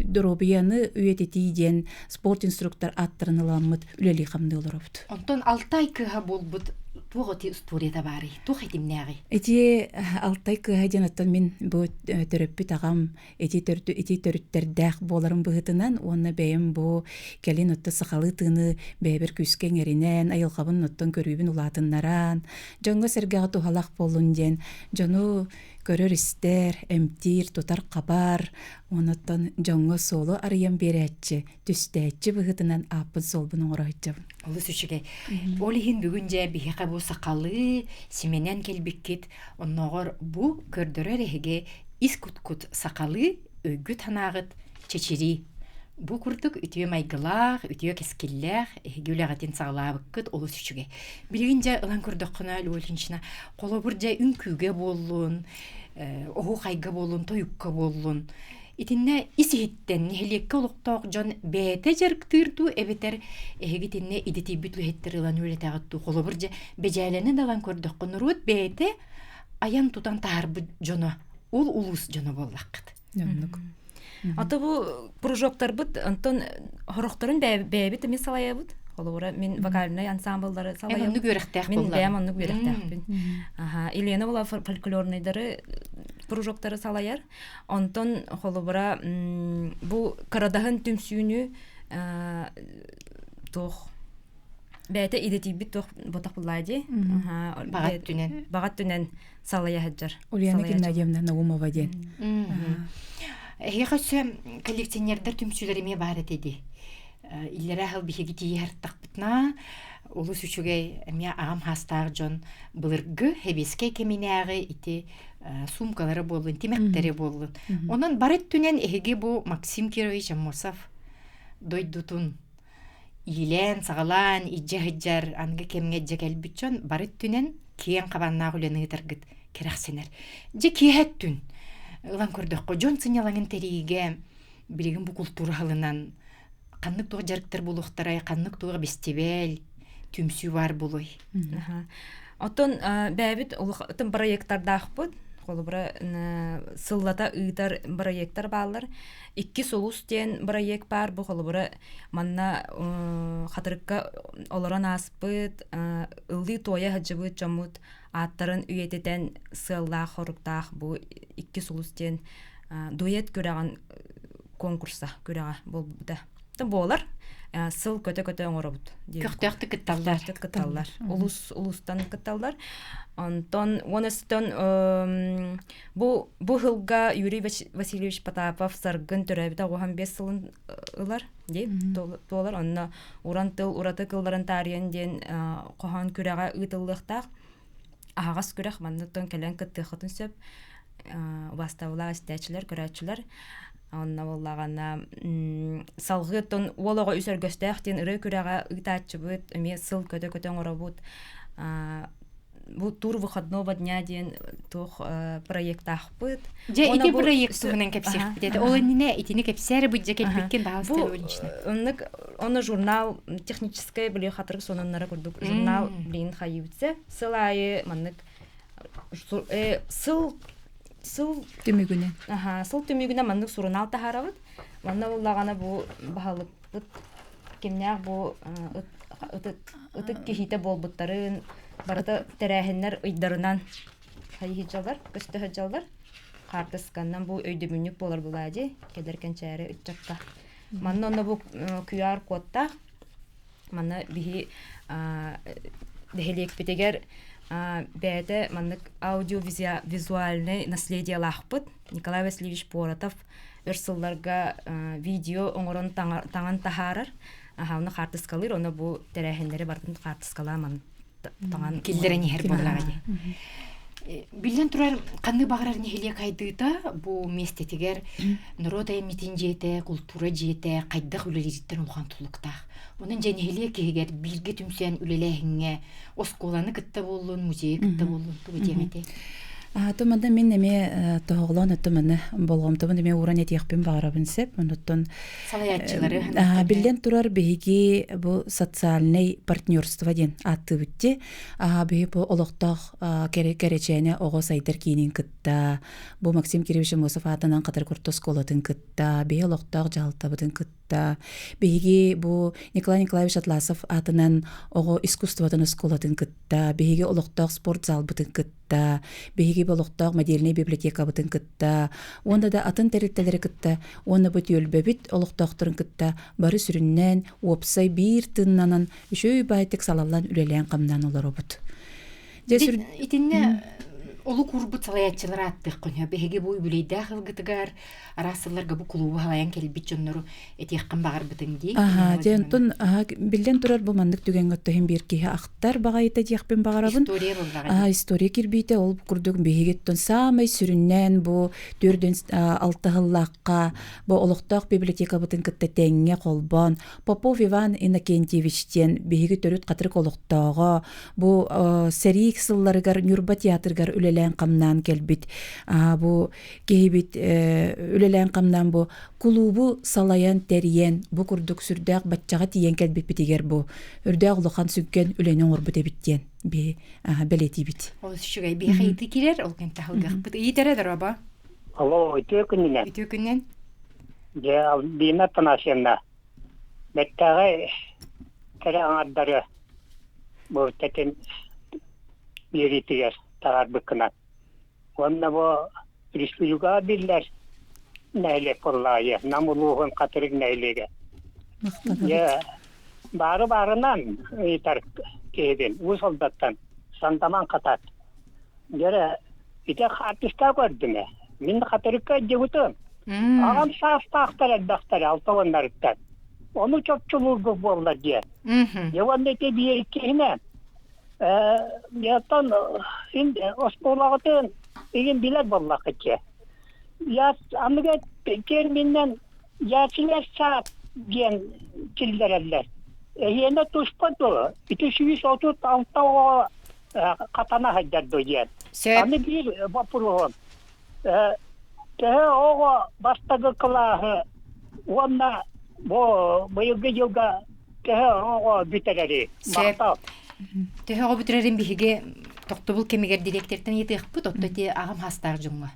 Speaker 6: доруобуйаны үйэтитии диэн спорт инструктор ааттарын ыламмыт үлэлии хамныы олоробут.
Speaker 1: Онтон Алтай кыһа буолбут туох ити историята баарый? Туох этимнээҕий?
Speaker 6: Ити Алтай кыһа диэн оттон мин бу төрөппүт аҕам ити төрдү ити төрүттэрдээх буоларым быһыытынан уонна бэйэм бу кэлин отто сахалыы тыыны бэйэбэр күүскэ иҥэринэн айылҕабын оттон көрүүбүн улаатыннаран дьоҥҥо-сэргэҕэ туһалаах буоллун диэн дьону көрөр-истэр, эмтиир, тутар-хабар, онуттан дьоҥҥо суолу арыйан биэрээччи, түстээччи быһыытынан ааппын суолбун оҥоро сылдьабын.
Speaker 1: Олус үчүгэй. Ол иһин бүгүн дьэ биһиэхэ бу сахалыы симэнэн кэлбиккит, оннооҕор бу көрдөрөр эһиги ис куткут сахалыы өйгүт-санааҕыт чэчирии. Бу курдук үтүө майгылаах, үтүө кэскиллээх эһиги үлэҕитин саҕалаабыккыт олус үчүгэй. Билигин дьэ ылан көрдөххүнэ, Любовь Ильинична, холобур дьэ үҥкүүгэ буоллун, оһуохайга буоллун, тойукка буоллун, итиннэ ис-иһиттэн нэһилиэккэ олохтоох дьон бэйэтэ дьарыктыыр дуу эбэтэр эһиги итиннэ идэтийбит үлэһиттэр ылан үлэтэҕит дуу холобур дьэ бэдьээлэни да ылан көрдөххө норуот бэйэтэ айан тутан таһаарбыт дьоно ол улуус дьоно буоллаххыт.
Speaker 6: Оннук.
Speaker 7: Ото бу кружоктарбыт онтон хорохторун бэйэбит эмиэ салайабыт. Холобура мин вокальнай ансамбллары салайабын.
Speaker 1: Оннук үөрэхтээх
Speaker 7: Мин бэйэм оннук үөрэхтээхпин. Аха, Елена була фольклорнайдары кружоктары салайар. Онтон холобура бу Карадаһын түмсүүнү туох бэйэтэ идэтийбит туох ботах буллаа дии.
Speaker 1: Баҕат түнэн.
Speaker 7: Баҕат түнэн салайа сылдьар.
Speaker 6: Ульяна Геннадьевна Наумова диэн.
Speaker 1: Эһиэхэ өссө коллекционердар түмсүүлэр эмиэ баар этэ дии. Иллэрээ сыл биһиги тиийэ олус үчүгэй эмиэ аҕам хаастаах дьон былыргы сэбиэскэй кэминээҕи ити суумкалара буоллун, тимэхтэрэ буоллун. Онон бары өттүнэн эһиги бу Максим Кирович Аммосов дойдутун иилээн-саҕалаан илдьэ сылдьар аныгы кэмҥэ дьэ кэлбит дьон бары өттүнэн киэҥ хабааннаах үлэни ыытаргыт кэрэхсэнэр. Дьэ киэһэ өттүн ылан көрдөххө дьон сынньалаҥын тэрийиигэ билигин бу култуура аһылынан ханнык туох дьарыктар буолуохтарай, ханнык туох бэстибээл, түмсүү баар буолуой?
Speaker 7: Оттон бэйэбит улахан проекттардаахпыт. Холобура, сыллата ыытар проекттар бааллар. Икки сулус диэн бырайыак баар. Бу холобура манна Хатырыкка олорон ааспыт, ыллыы-туойа сылдьыбыт дьоммут ааттарын үйэтитэн сыаллаах-соруктаах бу Икки сулус диэн дуэт күрэҕин конкурса күрэҕэ буолбута. Буолар. Сыл көтө-көтө оҥоробут.
Speaker 1: Көхтөөхтүк кытталлар.
Speaker 7: Кытталлар. Улус улустан кытталлар. Онтон уонустан бу бу сылга Юрий Васильевич Потапов Саргын төрөөбүтэ 95 сылын ылар дии туолар. Онно уран тыл ураты кылларын таарыйан диэн хоһоон күрэҕэ ыытыллыахтаах. Аһаҕас күрэх манныттан кэлэн кыттыаххытын сөп. Убаастабылаах истээччилэр, көрөөччүлэр. Онно буоллаҕына салҕыы оттон уол оҕо үс өргөстөөх диэн ырыа күрэҕэ ыытааччыбыт, эмиэ сыл көтө-көтө оҥоробут. Бу тур выходного дня диэн туох проектаахпыт.
Speaker 1: Дьэ ити проект туһунан кэпсиэхпит этэ. Ол иннинэ итини кэпсээри бу дьэ кэлбиккин баҕаластан лично.
Speaker 7: Оннук онно журнал техническэй били хатырык сонуннара курдук журнал билигин хайыыбытса сыл аайы маннык сыл сыл
Speaker 6: түмүгүнэн
Speaker 7: аха сыл түмүгүнэн маннык сурунаал таһаарабыт манна буллаҕына бу баһылыкпыт кимнээх бу ытык ытык киһитэ буолбуттарын барыта тэрээһиннэр ыйдарынан хайыһыдьалар көстө хаартысканнан бу өйдөбүнньүк буолар булаа дии кэлэр кэнчээри ыччакка манна онно бу QR кодтаах Манна биһи нэһилиэкпитигэр бэйэтэ маннык аудиовизуальнай наследиелаахпыт Николай Васильевич Поротов өр сылларга видео оҥорон таҥан таһаарар. Аха, ону хаартыскалыыр, ону бу тэрээһиннэри барытын хаартыскалаан таҥан
Speaker 1: киллэрэн иһэр буоллаҕа дии. Биллэн турар, ханнык баҕарар нэһилиэк хайдыыта бу миэстэтигэр норуот айымньытын дьиэтэ, култуура дьиэтэ хайдах үлэлиириттэн улахан тутулуктаах. Онон дьэ нэһилиэк иһигэр бииргэ түмсэн үлэлээһиҥҥэ оскуоланы кытта буоллун, музейы кытта буоллун тугу диэм этэй?
Speaker 6: Туманда мин эмиэ тоһоҕолоон оттоманы болҕомтобун эмиэ ууран этиэхпин баҕарабын сөп. Онуттан
Speaker 1: салайааччылары
Speaker 6: биллэн турар биһиги бу социальный партнерство диэн ааттыыбыт дии. Биһи бу олохтоох кэрэчээнэ оҕо сайдар киинин кытта, бу Максим Кириллович Аммосов аатынан Хатырык орто оскуолатын кытта, биһи олохтоох дьаһалтабытын кытта, биһиги бу Николай Николаевич Атласов аатынан оҕо искусствотын оскуолатын кытта, биһиги олохтоох спорт залбытын кытта, кытта, биһиги олохтоох модельнай библиотекабытын кытта, уонна да атын тэрилтэлэри кытта уонна бу түөлбэбит олохтоохторун кытта бары сүрүннээн уопсай биир тыыннанан үчүгэй баайтык салаллан үлэлээн-хамнаан олоробут.
Speaker 1: Дьэ, сүр... Итиннэ олук уурбут салайааччылар ааттыаххын сөп. Эһиги бу үбүлүөйдээх ылгытыгар араас сылларга бу кулуубу халайан кэлбит дьоннору этиэххин баҕарбытыҥ дии.
Speaker 6: Аха, дьэ онтон биллэн турар бу маннык түгэҥҥэ оттоһун биир киһи ахтар баҕайыта диэхпин баҕарабын.
Speaker 1: История буоллаҕа.
Speaker 6: История кирбиитэ ол курдук биһигиттэн саамай сүрүннээн бу төрдүн алтаһыллаахха бу олохтоох библиотекабытын кытта тэҥҥэ холбоон Попов Иван Иннокентьевич диэн биһиги төрүт хатырык олохтооҕо бу сэрии сылларыгар Ньурба театрыгар үлэлээн-хамнаан кэлбит бу киһибит үлэлээн-хамнаан бу кулуубу салайан тэрийэн бу курдук сүрдээх баччаҕа тиийэн кэлбиппитигэр бу үрдээх улахан сүҥкэн үлэни оҥорбут эбит диэн биһи бэлиэтиибит.
Speaker 1: Олус үчүгэй биһиэхэ ыйытыы киирэр, ол кэнтэ халгахпыт. Ыйытара дороба.
Speaker 8: Алло, үтүө күнүнэн.
Speaker 1: Үтүө күнүнэн.
Speaker 8: Дьэ, Альбина Афанасьевна, бэттээҕи кэрэ аҥардары бу тэтим биэриитигэр таһаарбыккынан. Уонна бу республикаҕа биллэр нэһилиэк буоллаайы, Нам улууһун Хатырык нэһилиэгэ. Дьэ, баары баарынан ыйытар киһибин, Уус Алдаттан, Сандаман Хатат. Дьэрэ, ити хаартыска көрдүм ээ. Мин Хатырыкка илдьибитим. Аҕам саастаахтар элбэхтэр алтауоннарыттан. Ону чопчулуургу буолла диэн. Дьэ уонна ити биир иккиһинэн Оттон син оскуолаҕытын игин билэр буоллаххыт дьэ. Аныгы терминнэн ясиня сад диэн киллэрэллэр. Эһиэнэ туспа дуо? Ити 136 оҕо хатана сылдьар дуо диэн. Аны биир боппуруоһум. Төһө оҕо бастакы кылааһы уонна бу быйылгы дьылга төһө оҕо бүтэрэрий? Махтал.
Speaker 1: Төһө оҕо бүтэрэрин биһиги тохтобул кэмигэр дириэктэртэн ыйытыахпыт, оттон ити аҕам хастаах дьоҥҥо.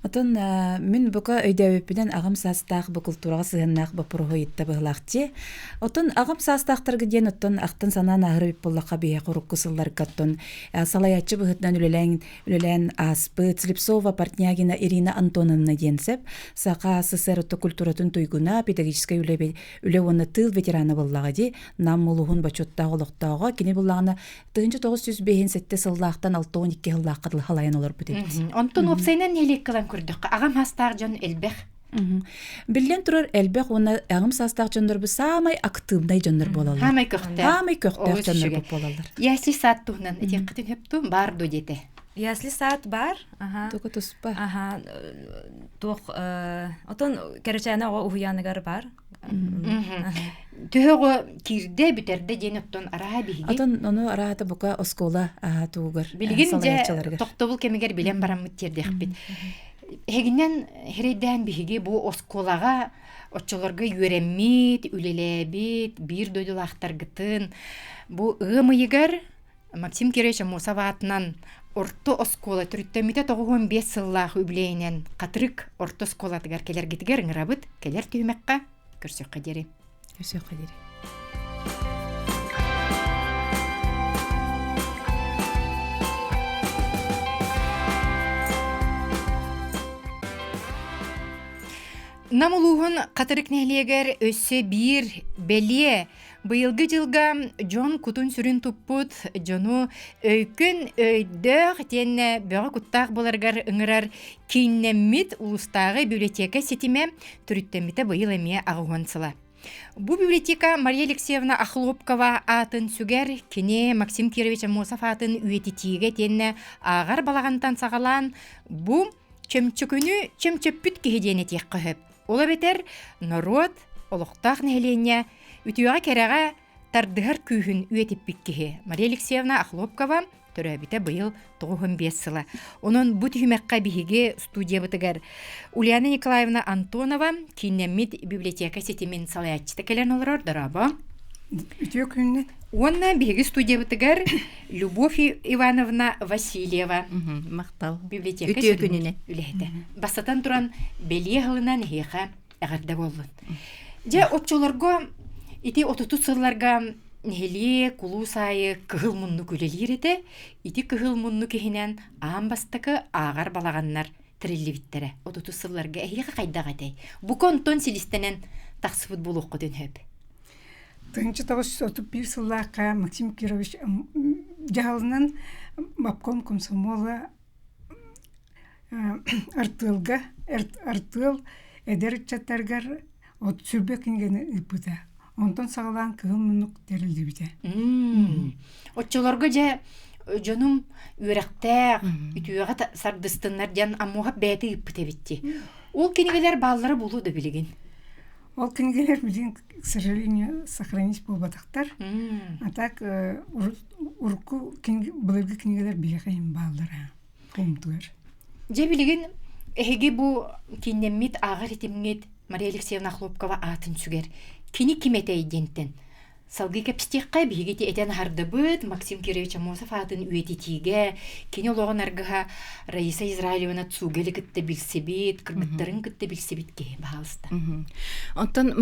Speaker 6: Отон мин бука өйдөөбүппүнэн аҕам саастаах бу култуураҕа сыһыаннаах боппуруоһу ыйытта быһылаах дии. Оттон аҕам саастаахтарга диэн оттон ахтан санаан ааһар эбит буоллахха биһиэхэ урукку сылларга оттон салайааччы быһыытынан үлэлээн үлэлээн ааспыт Слепцова Портнягина Ирина Антоновна диэн сөп Саха СССР культуратын туйгуна педагогическай үлэ үлэ уонна тыыл ветерана буоллаҕа дии Нам улууһун бочуоттаах олохтооҕо кини буллаҕына 1957 сыллаахтан 62 сыллаахха дылы халайан олорбут эбит.
Speaker 1: Онтон уопсайынан нэһилиэккэ ылан көрдөххө, аҕам саастаах дьон элбэх.
Speaker 6: Биллэн турар, элбэх уонна аҕам саастаах дьоннорбут саамай актыыбынай дьоннор буолаллар.
Speaker 1: Хаамай көхтөөх.
Speaker 6: Хаамай көхтөөх дьоннорбут буолаллар.
Speaker 1: Ясли саат туһунан этиэххитин сөптүү баар дуо диэтэ.
Speaker 7: Ясли саат баар. Аха.
Speaker 6: Туга туспа.
Speaker 7: Аха. Туох отон кэрэчээнэ оҕо уһуйааныгар баар.
Speaker 1: Төһө оҕо киирдэ, бүтэрдэ диэн оттон арааһа биһиги.
Speaker 6: Отон ону араата бука оскуола тугугар
Speaker 1: Билигин дьэ тохтобул кэмигэр билэн бараммыт тиэрдиэхпит. Эһигинэн хирэйдээн биһиги бу оскуолаҕа оччолорго үөрэммит, үлэлээбит биир дойдулаахтаргытын бу ыам ыйыгар Максим Кирович Аммосов аатынан орто оскуола төрүттэммитэ 95 сыллаах үбүлүөйүнэн Хатырык орто оскуолатыгар кэлэргитигэр ыҥырабыт. Кэлэр түһүмэххэ көрсүөххэ диэри.
Speaker 6: Көрсүөххэ диэри.
Speaker 1: Нам улууһун Хатырык нэһилиэгэр өссө биир бэлиэ Быйылгы дьылга дьон кутун-сүрүн туппут дьону өйкүн өйдөөх итиэннэ бөҕө куттаах буоларыгар ыҥырар кииннэммит улуустааҕы библиотека ситимэ төрүттэммитэ быйыл эмиэ аҕыһуон сыла. Бу библиотека Мария Алексеевна Охлопкова аатын сүгэр, кини Максим Кирович Аммосов аатын үйэтитиигэ итиэннэ ааҕар балаҕантан саҕалаан бу чөмчөкүнү чөмчөппүт киһи диэн этиэххэ сөп. Ол эбэтэр норуот, олохтоох нэһилиэнньэ Үтүөҕэ-кэрэҕэ тардыһар күүһүн үйэтиппит киһи Мария Алексеевна Охлопкова төрөөбүтэ быйыл 95 сыла. Онон бу түһүмэххэ биһиги студиябытыгар Ульяна Николаевна Антонова кииннэммит библиотека ситимин салайааччыта кэлэн олорор. Дорообо.
Speaker 9: Үтүө күннэн.
Speaker 1: Уонна биһиги студиябытыгар Любовь Ивановна Васильева.
Speaker 10: Махтал.
Speaker 1: Библиотека
Speaker 10: Үтүө күнүнэн.
Speaker 1: үлэһитэ. Бастатан туран бэлиэ сылынан эһиэхэ эҕэрдэ буоллун. Дьэ, оччолорго ити отутус сылларга нэһилиэк улуус аайы кыһыл муннук үлэлиир этэ. Ити кыһыл муннук иһинэн аан бастакы ааҕар балаҕаннар тэриллибиттэрэ. Отутус сылларга эһиэхэ хайдах этэй? Бука онтон силистэнэн тахсыбыт буолуоххутун сөп.
Speaker 9: 1931 сыллаахха Максим Кирович дьаһалынан обком комсомола артыалга артыал эдэр ыччаттарыгар от сүрбэ кинигэни ыыппыта. Онтон саҕалаан кыһыл муннук тэриллибитэ.
Speaker 1: Оччолорго дьэ дьонум үөрэхтээх, үтүөҕэ сардыстыннар диэн Аммуоһап бэйэтэ ыыппыт эбит дии. Ол кинигэлэр бааллара буолуо да билигин?
Speaker 9: Ол кинигэлэр билигин, к сожалению, сохранить буолбатахтар. А так урукку былыргы кинигэлэр биһиэхэ иһин бааллара. Кумтугар.
Speaker 1: Дьэ билигин эһиги бу кииннэммит ааҕар итимҥит Мария Алексеевна Охлопкова аатын сүгэр. Кини ким этэй диэнтэн салгыы кэпсэтиэххэ биһиги ити этэн аһардыбыт Максим Кирович Аммосов аатын үйэтитиигэ кини олоҕун аргыһа Раиса Израилевна Цугели кытта билсибит, кыргыттарын кытта билсибит киһи, баһаалыста.
Speaker 10: Оттон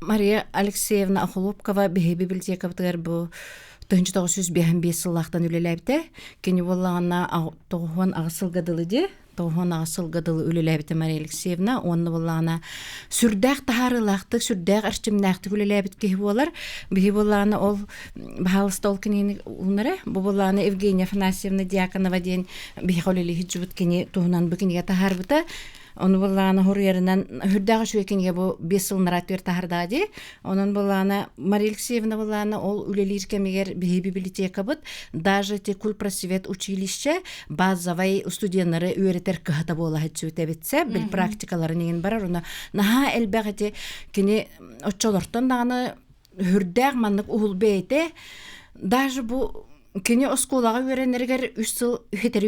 Speaker 10: Мария Алексеевна Охлопкова биһиги библиотекабытыгар бу 1955 сыллаахтан үлэлээбитэ. Кини буоллаҕына 98 сылга дылы дии 98 сылга дылы үлэлээбитэ Мария Алексеевна уонна буоллаҕына сүрдээх таһаарыылаахтык, сүрдээх эрчимнээхтик үлэлээбит киһи буолар. Биһи буоллаҕына ол баһаалыста ол кинини уунара. Бу буоллаҕына Евгения Афанасьевна Дьяконова диэн биһиэхэ үлэлии сылдьыбыт кини туһунан бу кинигэ таһаарбыта. Ону былаана хоруйарынан үрдээх үчүгэй кинигэ бу биэс сыл нараат таһардаҕа дии. Онон былаана Мария Алексеевна былаана ол үлэлиир кэмигэр биһи библиотекабыт даже те кульпросвет училище базовай студеннары үөрэтэр кыһата буола сылдьыбыт бил практикаларын иҥин барар уна наһаа элбэх ити кини оччолортон даҕаны үрдээх маннык уһул бэйэтэ даже бу Кини оскуолаҕа үөрэнэригэр үс сыл үһэтэр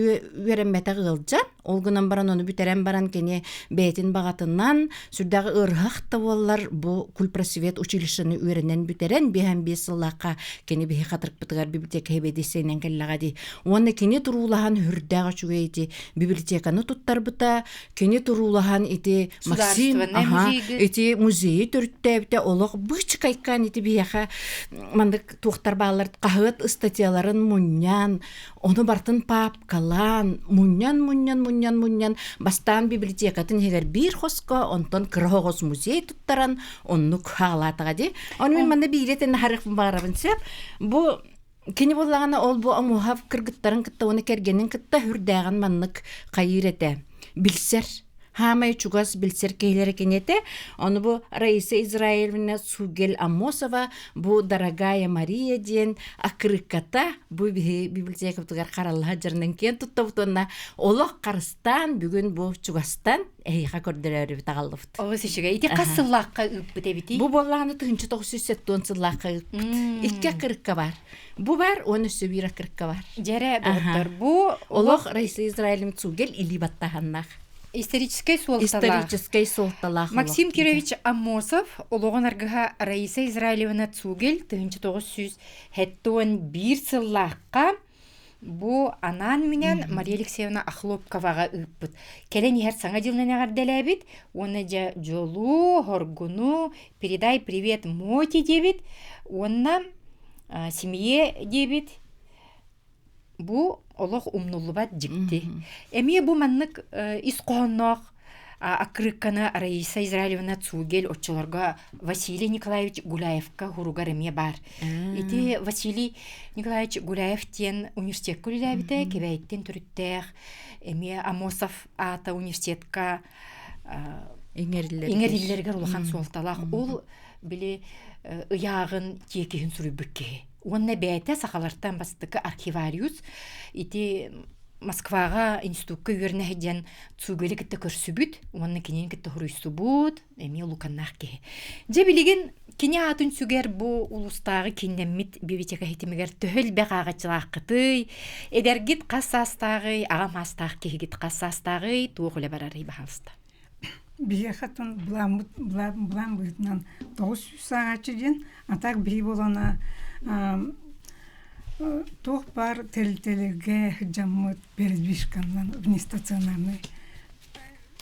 Speaker 10: үөрэммэтэх ыалдьан, Ол гынан баран ону бүтэрэн баран кини бэйэтин баҕатынан сүрдээх ыарыһах да буоллар бу кульпросвет училищены үөрэнэн бүтэрэн биэһэн биэс сыллаахха кини биһи хатырыкпытыгар библиотека сэбиэдиссэйинэн кэллэҕэ дии. Уонна кини туруулаһан үрдээх үчүгэй ити библиотеканы туттарбыта, кини туруулаһан ити Максим аха, ити музейы төрүттээбитэ олох быычыкайкаан ити биһиэхэ маннык туохтар бааллар хаһыат ыстатыйаларын мунньан ону бартын паапкалаан мунньан мунньан мунньан мунньан бастаан библиотекатын иһигэр биир хоско онтон кыра оҕус музей туттаран оннук хаалаатаҕа дии ону мин манна биири этэн аһарыахпын баҕарабын сөп бу кини буоллаҕына ол бу омуһав кыргыттарын кытта уонна кэргэнин кытта үрдээҕин маннык хайыыр этэ билсэр хаамай чугас билсэр киһилэрэ кини этэ. Ону бу Раиса Израилевна Сугель Аммосова бу Дорогая Мария диэн аккырыыкката бу биһи библиотекабытыгар хараллаһа дьарынан киэн туттабыт уонна олох харыстаан бүгүн бу чугастан эһиэхэ көрдөрөөрүбүт аҕаллыбыт.
Speaker 1: Олус үчүгэй. Ити хас сыллаахха ыыппыт эбитий?
Speaker 10: Бу буоллаҕына 1970 сыллаахха ыыппыт. Икки аккырыкка бар. Бу бар, уонна өссө биир аккырыкка бар.
Speaker 1: Дьэрэ, доҕоттор, бу
Speaker 10: олох Раиса Израилевна Цугель илии баттаһаннаах.
Speaker 1: Историческай суолталаах.
Speaker 10: Историческай суолталаах.
Speaker 1: Максим Кирович Аммосов олоҕун аргыһа Раиса Израилевна Цугель 1971 сыллаахха бу анаан-минээн Мария Алексеевна Охлопковаҕа ыыппыт. Кэлэн иһэр Саҥа дьылынан эҕэрдэлээбит уонна дьэ дьолу, хоргуну, передай привет Моти диэбит уонна семье диэбит Бу олох умнуллубат дьикти. Эмиэ бу маннык ис хоһоонноох аккырыыкканы Раиса Израилевна Цугель оччолорго Василий Николаевич Гуляевка хуругар эмиэ баар. Ити Василий Николаевич Гуляев диэн университекка үлэлээбитэ, Кэбээйиттэн төрүттээх, эмиэ Амосов аата университетка иҥэриллэригэр улахан суолталаах. Ол били ыйааҕын тиэкиһин суруйбут киһи. Уонна бэйэтэ сахалартан бастакы архивариус ити Москваҕа институкка үөрэнэ сылдьан Цугели кытта көрсүбүт уонна кинини кытта хоруйсубут эмиэ улуканнаах киһи. Дьэ билигин кини аатын сүгэр бу улуустааҕы кииннэммит библиотека ситимигэр төһө элбэх ааҕаччылааххытый, эдэргит хас саастааҕый, аҕам саастаах киһигит хас саастааҕый, туох үлэ барарый баһаалыста.
Speaker 9: Биһиэхэ оттон былааммыт былаан быһыытынан 900 сааҕааччы диэн, а так биһи буолана туох баар тэрилтэлэргэ сылдьаммыт передвижканнан внестационарнай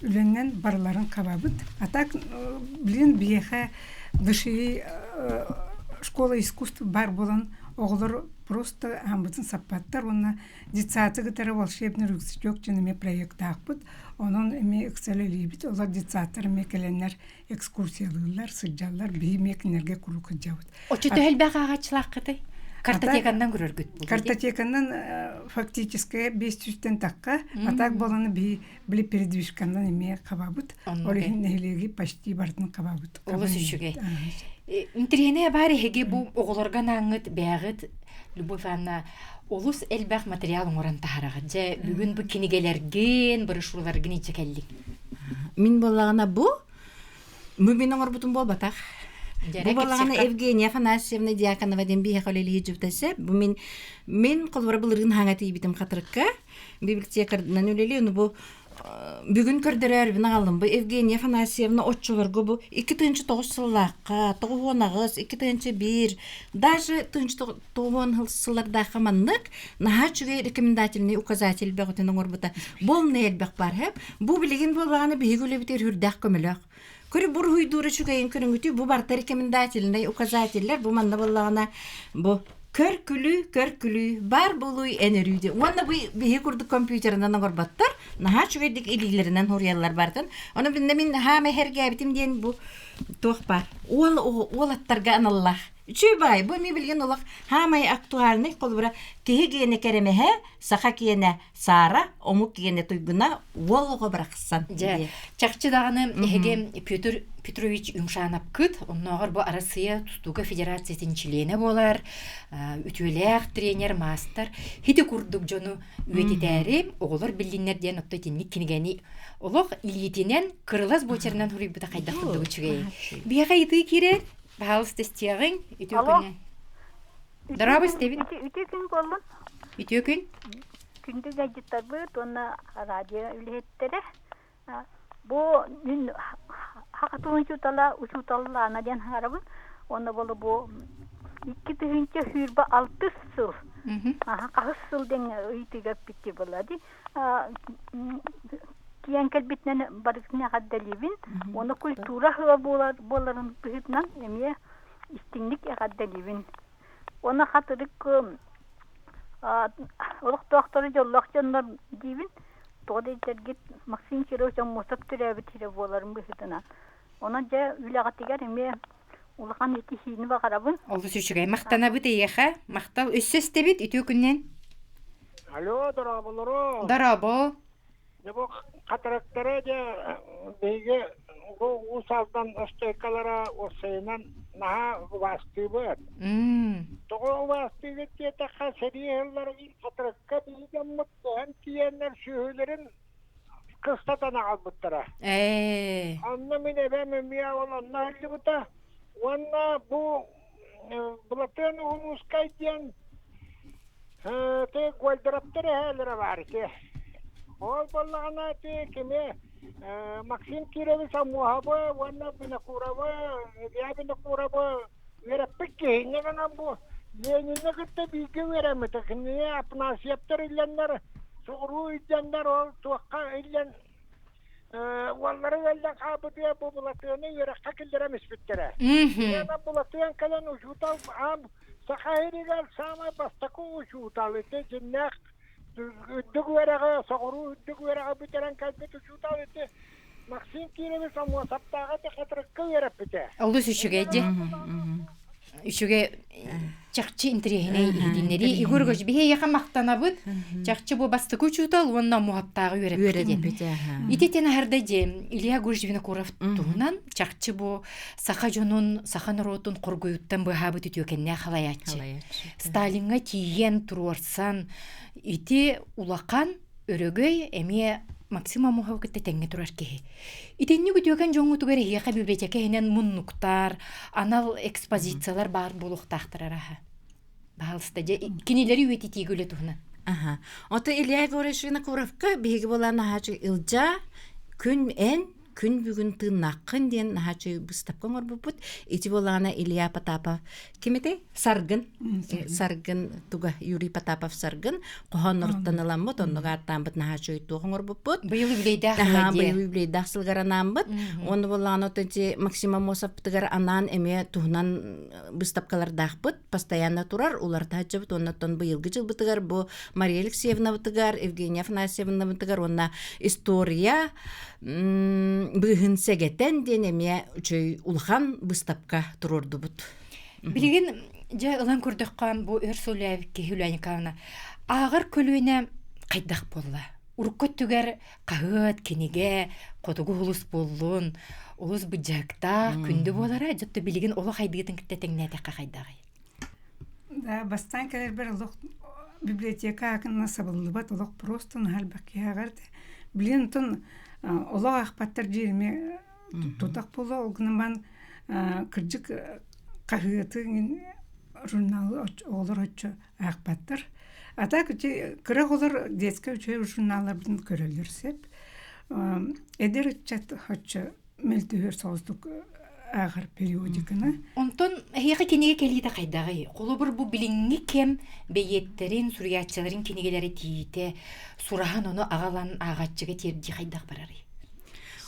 Speaker 9: үлэннэн барыларын хабабыт. А так билин биһиэхэ ДШИ школа искусств баар буолан оҕолор просто ааммытын саппаттар уонна Детсады кытары волшебный рюкзачок диэн эмиэ проектаахпыт. Онон эмиэ ыксалэлиибит. Олор детсадтар эмиэ кэлэннэр экскурсиялыыллар, сылдьаллар. Биһи эмиэ кинилэргэ куруук сылдьабыт.
Speaker 1: Оччото элбэх ааҕааччылааххытый? Картотеканнан көрөргүт
Speaker 9: Картотеканнан фактически биэс сүүстэн тахха. А так буоланы биһи били передвижканнан эмиэ хабабыт. Ол иһин нэһилиэги почти барытын хабабыт.
Speaker 1: Олус үчүгэй. Интэриэһинэй баар эһиги бу оҕолорго анааңҥыт бэйэҕит Любовь Ивановна олус элбэх материал оҥорон таһараҕыт. Дьэ, бүгүн бу кинигэлэргин, брошюраларгын илдьэ кэллиҥ.
Speaker 10: Мин буоллаҕына бу бу мин оҥорбутум буолбатах. Бу буоллаҕына Евгения Афанасьевна Дьяконова диэн биһиэхэ үлэлии сылдьыбыта Бу мин мин холобура былырыын хаҥа тиийбитим хатырыкка библиотекарынан үлэлии ону бу Бүгүн көрдөрөөрүбүн аҕаллым. Бу Евгения Афанасьевна оччолорго бу 2009 сыллаахха, 98, 2001, даже 1990 сыллардаахха маннык наһаа үчүгэй рекомендательный указатель бөҕөтүн оҥорбута. Буолна элбэх бар һэп. Бу билигин буоллаҕына биһиги үлэбитигэр үрдээх көмөлөөх. Көрү буруһуйдуур үчүгэйин көрүҥүтүү бу барыта рекомендательный указателлэр бу манна буоллаҕына бу көр күлүү көр күлүү бар буолуй эн өрүү диэн уонна бу биһи курдук компьютерынан оҥорботтор наһаа үчүгэйдик илиилэринэн суруйаллар барытын ону биннэ мин хаама эһэргээбитим диэн бу туох баар уол уолаттарга аналлаах үчүгэй баай бу эмиэ билигин олох хаамай актуальный холобура киһи гиэнэ кэрэмэһэ саха киэнэ Саара омук киэнэ туйгуна уол оҕо барахсан.
Speaker 1: Дьэ, чахчы даҕаны эһиги Петр Петрович Юмшановкыт, оннооҕор бу Арассыыйа тустууга федерациятын чилиэнэ буолар, үтүөлээх тренер, маастар, хити курдук дьону үйэтитээри оҕолор биллиннэр диэн отто итинник кинигэни олох илиитинэн кырылас буочарынан суруйбута хайдах курдук үчүгэй. Биһиэхэ ыйытыы киирэр, пожалуйста, истиэҕиҥ, үтүө күнү. Дорообо истэбин.
Speaker 11: Үтүө күн буоллун.
Speaker 1: Үтүө күн.
Speaker 11: Күндү ыалдьыттарбыт уонна радио үлэһиттэрэ. Бу мин хакатуун учуутала учууталлаана диэн хаҥарабын. Уонна болу бу 2026 сыл хаһыс сыл диэн ыйытыыга эппитти буолла ди тиийэн кэлбитинэн барытын эҕэрдэлиибин. Уонна культура сыла буолар буоларын быһыытынан эмиэ истиҥник эҕэрдэлиибин. Уонна хатырык олохтоохтору дьоллоох дьоннор диибин. Тоҕо диэтэргит Максим Кирович Аммосов төрөөбүт сирэ буоларын быһыытынан. Онон дьэ үлэҕитигэр эмиэ улахан итиһиини баҕарабын.
Speaker 1: Олус үчүгэй. Махтанабыт эйиэхэ. Махтал. Өссө истэбит. Үтүө күннэн.
Speaker 12: Алло, дорооболору.
Speaker 1: Дорообо.
Speaker 12: Дьэ бу хатырыктары дьэ биһиги бу Уус Алдан остуойкалара уопсайынан наһаа убаастыыбыт. Тоҕо убаастыыгыт диэтэххэ сэрии сылларыгар хатырыкка биһи дьоммут көһөн тиийэннэр сүөһүлэрин кыстатан аҕалбыттара.
Speaker 1: Ээ.
Speaker 12: Онно мин эбэм эмиэ ол онно сылдьыбыта. Уонна бу Былатыан Уһунуускай диэн Ти Гольдероптар эһээлэрэ баар ити. Ол буоллаҕына ити кими Максим Кирович Аммуоһабы уонна Винокуровы, Илья Винокуровы үөрэппит киһи. Инньэ гынан бу Ленини кытта бииргэ үөрэммитэ. Кинини Апнасьевтар иллэннэр, соҕуруу илдьэннэр ол туохха иллэн уоллара ыаллан хаалбытыгар бу Былатыаны үөрэххэ киллэрэн испиттэрэ. Ана Былатыан кэлэн учуутал аам Саха сиригэр саамай бастакы учуутал ити дьиннээх үрдүк үөрэҕи соҕуруу үрдүк үөрэҕи бүтэрэн кэлбит учуутал ити Максим Кирович Аммосовтааҕы хатырыкка үөрэппитэ.
Speaker 1: Олус үчүгэй дии. Үчүгэй чахчы интэриэһинэй иһитиннэрии. Егор Егорович, биһиэхэ махтанабыт. Чахчы бу бастакы учуутал уонна муһаптааҕы үөрэппит диэн. Ити тен аһарда дьэ Илья Егорович Винокуров туһунан чахчы бу саха дьонун, саха норуотун хоргуйуттан быһаабыт үтүөкэннээх халайааччы. Сталиҥҥа тиийэн туруорсан ити улахан өрөгөй эмиэ Максим Аммосов кытта тэҥҥэ турар киһи. Итинник үтүөкэн дьоҥҥутугар эһиэхэ библиотека иһинэн муннуктар, анал экспозициялар баар буолуохтаахтар араһа. Баһаалыста, дьэ, кинилэри үйэтитиигэ үлэ туһунан.
Speaker 10: Аха. Ото Илья Егорович Винокуровка биһиги буолан наһаачы Илдьа күн эн күн бүгүн тыыннааххын диэн наһаачы быыстапка оҥорбуппут. Ити буолаана Илья Потапов ким этэй? Саргын. Саргын туга Юрий Потапов Саргын хоһоонноруттан ыламмыт, оннук ааттааммыт наһаа үчүгэй туох оҥорбуппут.
Speaker 1: Быйыл үбүлүөйдээх
Speaker 10: быйыл үбүлүөйдээх сылгар анааммыт. Уонна буоллаҕына оттон Максим Аммосовпытыгар анаан эмиэ туһунан быыстапкалардаахпыт. Постоянно турар, уларытааччыбыт. Уонна оттон быйылгы дьылбытыгар бу Мария Алексеевнабытыгар, Евгения Афанасьевнабытыгар уонна история быыһын сэгэтэн диэн эмиэ үчүгэй улахан быыстапка туруордубут.
Speaker 1: Билигин дьэ ылан көрдөххө бу өр сыл үлээбит киһи Ульяна Николаевна ааҕар көлүөнэ хайдах буолла? Урукку өттүгэр хаһыат, кинигэ, хотугу улус буоллун, улус быдьаактаах, күндү буолара, дьэ билигин олох хайдыытын кытта тэҥнээтэххэ хайдаҕый?
Speaker 9: Да, бастаан кэлэрбэр олох библиотека акына сабыллыбат, олох просто наһаа элбэх киһи ааҕар этэ. Билигин онтон олох аахпаттар диирими тутах буолуо, ол гынан баран кырдьык хаһыаты журналы оҕолор оччо аахпаттар. А так кыра оҕолор детскай үчүгэй журналларбытын көрөллөр сөп. Эдэр ыччат оччо мөлтөһүөр соҕустук ааҕар периодиканы.
Speaker 1: Онтон эһиэхэ кинигэ кэлиитэ хайдаҕый? Холобур, бу билиҥҥи кэм бэйиэттэрин, суруйааччыларын кинигэлэрэ тиийитэ, сураһан ону аҕалан ааҕааччыга тиэрдии хайдах барарый?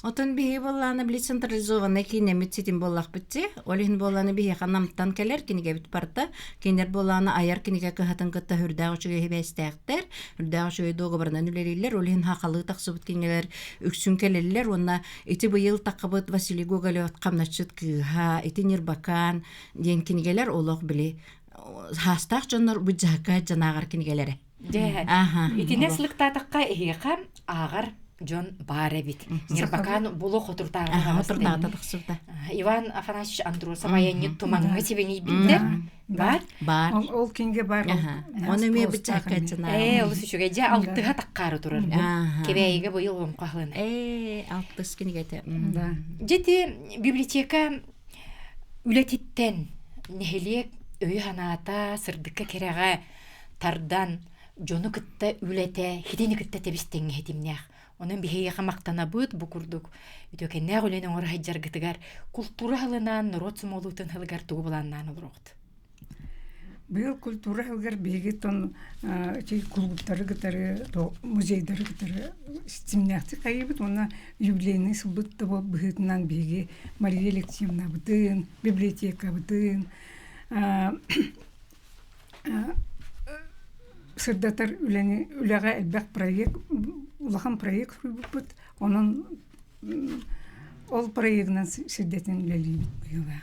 Speaker 10: Отон биһиги буоллаана били централизованнай киинэммит ситим буоллахпыт дии. Ол иһин буоллаана биһиэхэ Намтан кэлэр кинигэбит барыта. Кинилэр буоллаана айар кинигэ кыһатын кытта үрдээх үчүгэй сибээстээхтэр, үрдээх үчүгэй дуогабарынан үлэлииллэр. Ол иһин хахалыы тахсыбыт кинигэлэр үксүн кэлэллэр уонна ити быйыл таххыбыт Василий Гоголев «Хамначчыт кыыһа», ити «Ньырбакаан» диэн кинигэлэр олох били хаастаах дьоннор быдьаһыкка дьанааҕар кинигэлэрэ.
Speaker 1: Дьэ, итинэн сылыктаатахха эһиэхэ ааҕар дьон баар эбит. Ньырбакаан булу хотуртааҕы
Speaker 10: тахсыбыта.
Speaker 1: Иван Афанасьевич Андросов айанньыт тумаҥҥа сибинийбиттэр. Бар?
Speaker 10: Бар.
Speaker 9: Ол кинигэ бар.
Speaker 10: Оны эмиэ быччакка
Speaker 1: Ээ, олус үчүгэй. Дьэ, алтыһа таккаары турар бу. Кэбээйигэ быйыл олоҥхо аһылына.
Speaker 10: Ээ, алтыс кинигэтэ.
Speaker 9: Да.
Speaker 1: Дьэ, библиотека үлэтиттэн нэһилиэк өйө-санаата сырдыкка кэрэҕэ тардан. дьону кытта үлэтэ хитини кытта тэбис-тэҥҥэ хитимнээх. Онон биһиэхэ махтанабыт бу курдук үтүөкэннээх үлэни оҥоро сылдьаргытыгар култуура сылынан норуот сомоҕолуутун сылыгар тугу былааннаан олороҕут?
Speaker 9: Быйыл культура сылыгар биһиги тон кулууптары кытары, музейдары кытары ситимнээхтик хайыыбыт уонна юбилейный сылбыт да быһыытынан биһиги Мария Алексеевнабытын, библиотекабытын сырдатар үлэни үлэҕэ элбэх проект улахан проект суруйбуппут. Онон ол проегынан сирдэтин үлэлиибит быһыылаах.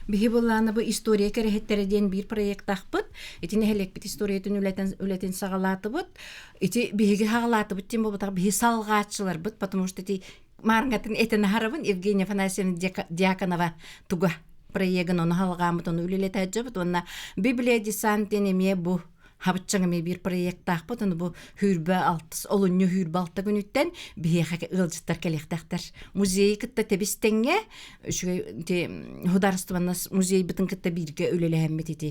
Speaker 10: Биһи былааны бу история кэрэһиттэрэ диэн биир проектаахпыт. Ити нэһилиэкпит историятын үлэтин, үлэтин саҕалаатыбыт. Ити биһиги саҕалаатыбыт диэн буолбатах биһи салҕааччыларбыт, потому что ити маарыҥатын этэн аһарабын Евгения Афанасьевна Дьяконова туга проегын ону халҕааммыт ону үлэлэтээдьэбит уонна Библия десант диэн эмиэ бу хабыччаҥ эмиэ биир проектаахпыт ону бу хүүрбэ алтыс олунньу хүүрбэ алта күнүттэн биһиэхэ ыалдьыттар кэлиэхтээхтэр музейы кытта тэбис тэҥҥэ үчүгэй ити художественнай музейбытын кытта бииргэ үлэлэһэммит ити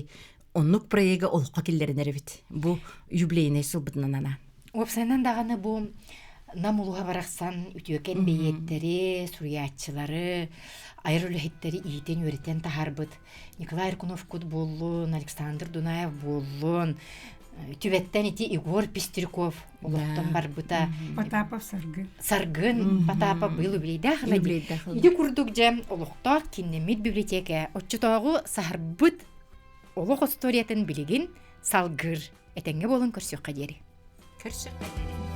Speaker 10: оннук проега олоххо киллэринэр эбит бу юбилейнай сылбытынан анаан
Speaker 1: Уопсайынан даҕаны бу Нам улууһа барахсан үтүөкэн бэйиэттэри, суруйааччылары, айар үлэһиттэри иитэн-үөрэтэн таһаарбыт Николай Аркунов-Кут буоллун, Александр Дунаев буоллун, Түбэттэн ити Егор Пестряков олохтон барбыта.
Speaker 9: Потапов Саргын.
Speaker 1: Саргын Потапов быйыл юбилейдаах Ити курдук дьэ олохтоох киннэммит библиотека оччотооҕу саһарбыт олох историятын билигин салгыр. Этэҥҥэ буолан көрсүөххэ диэри.
Speaker 10: Көрсүөххэ диэри.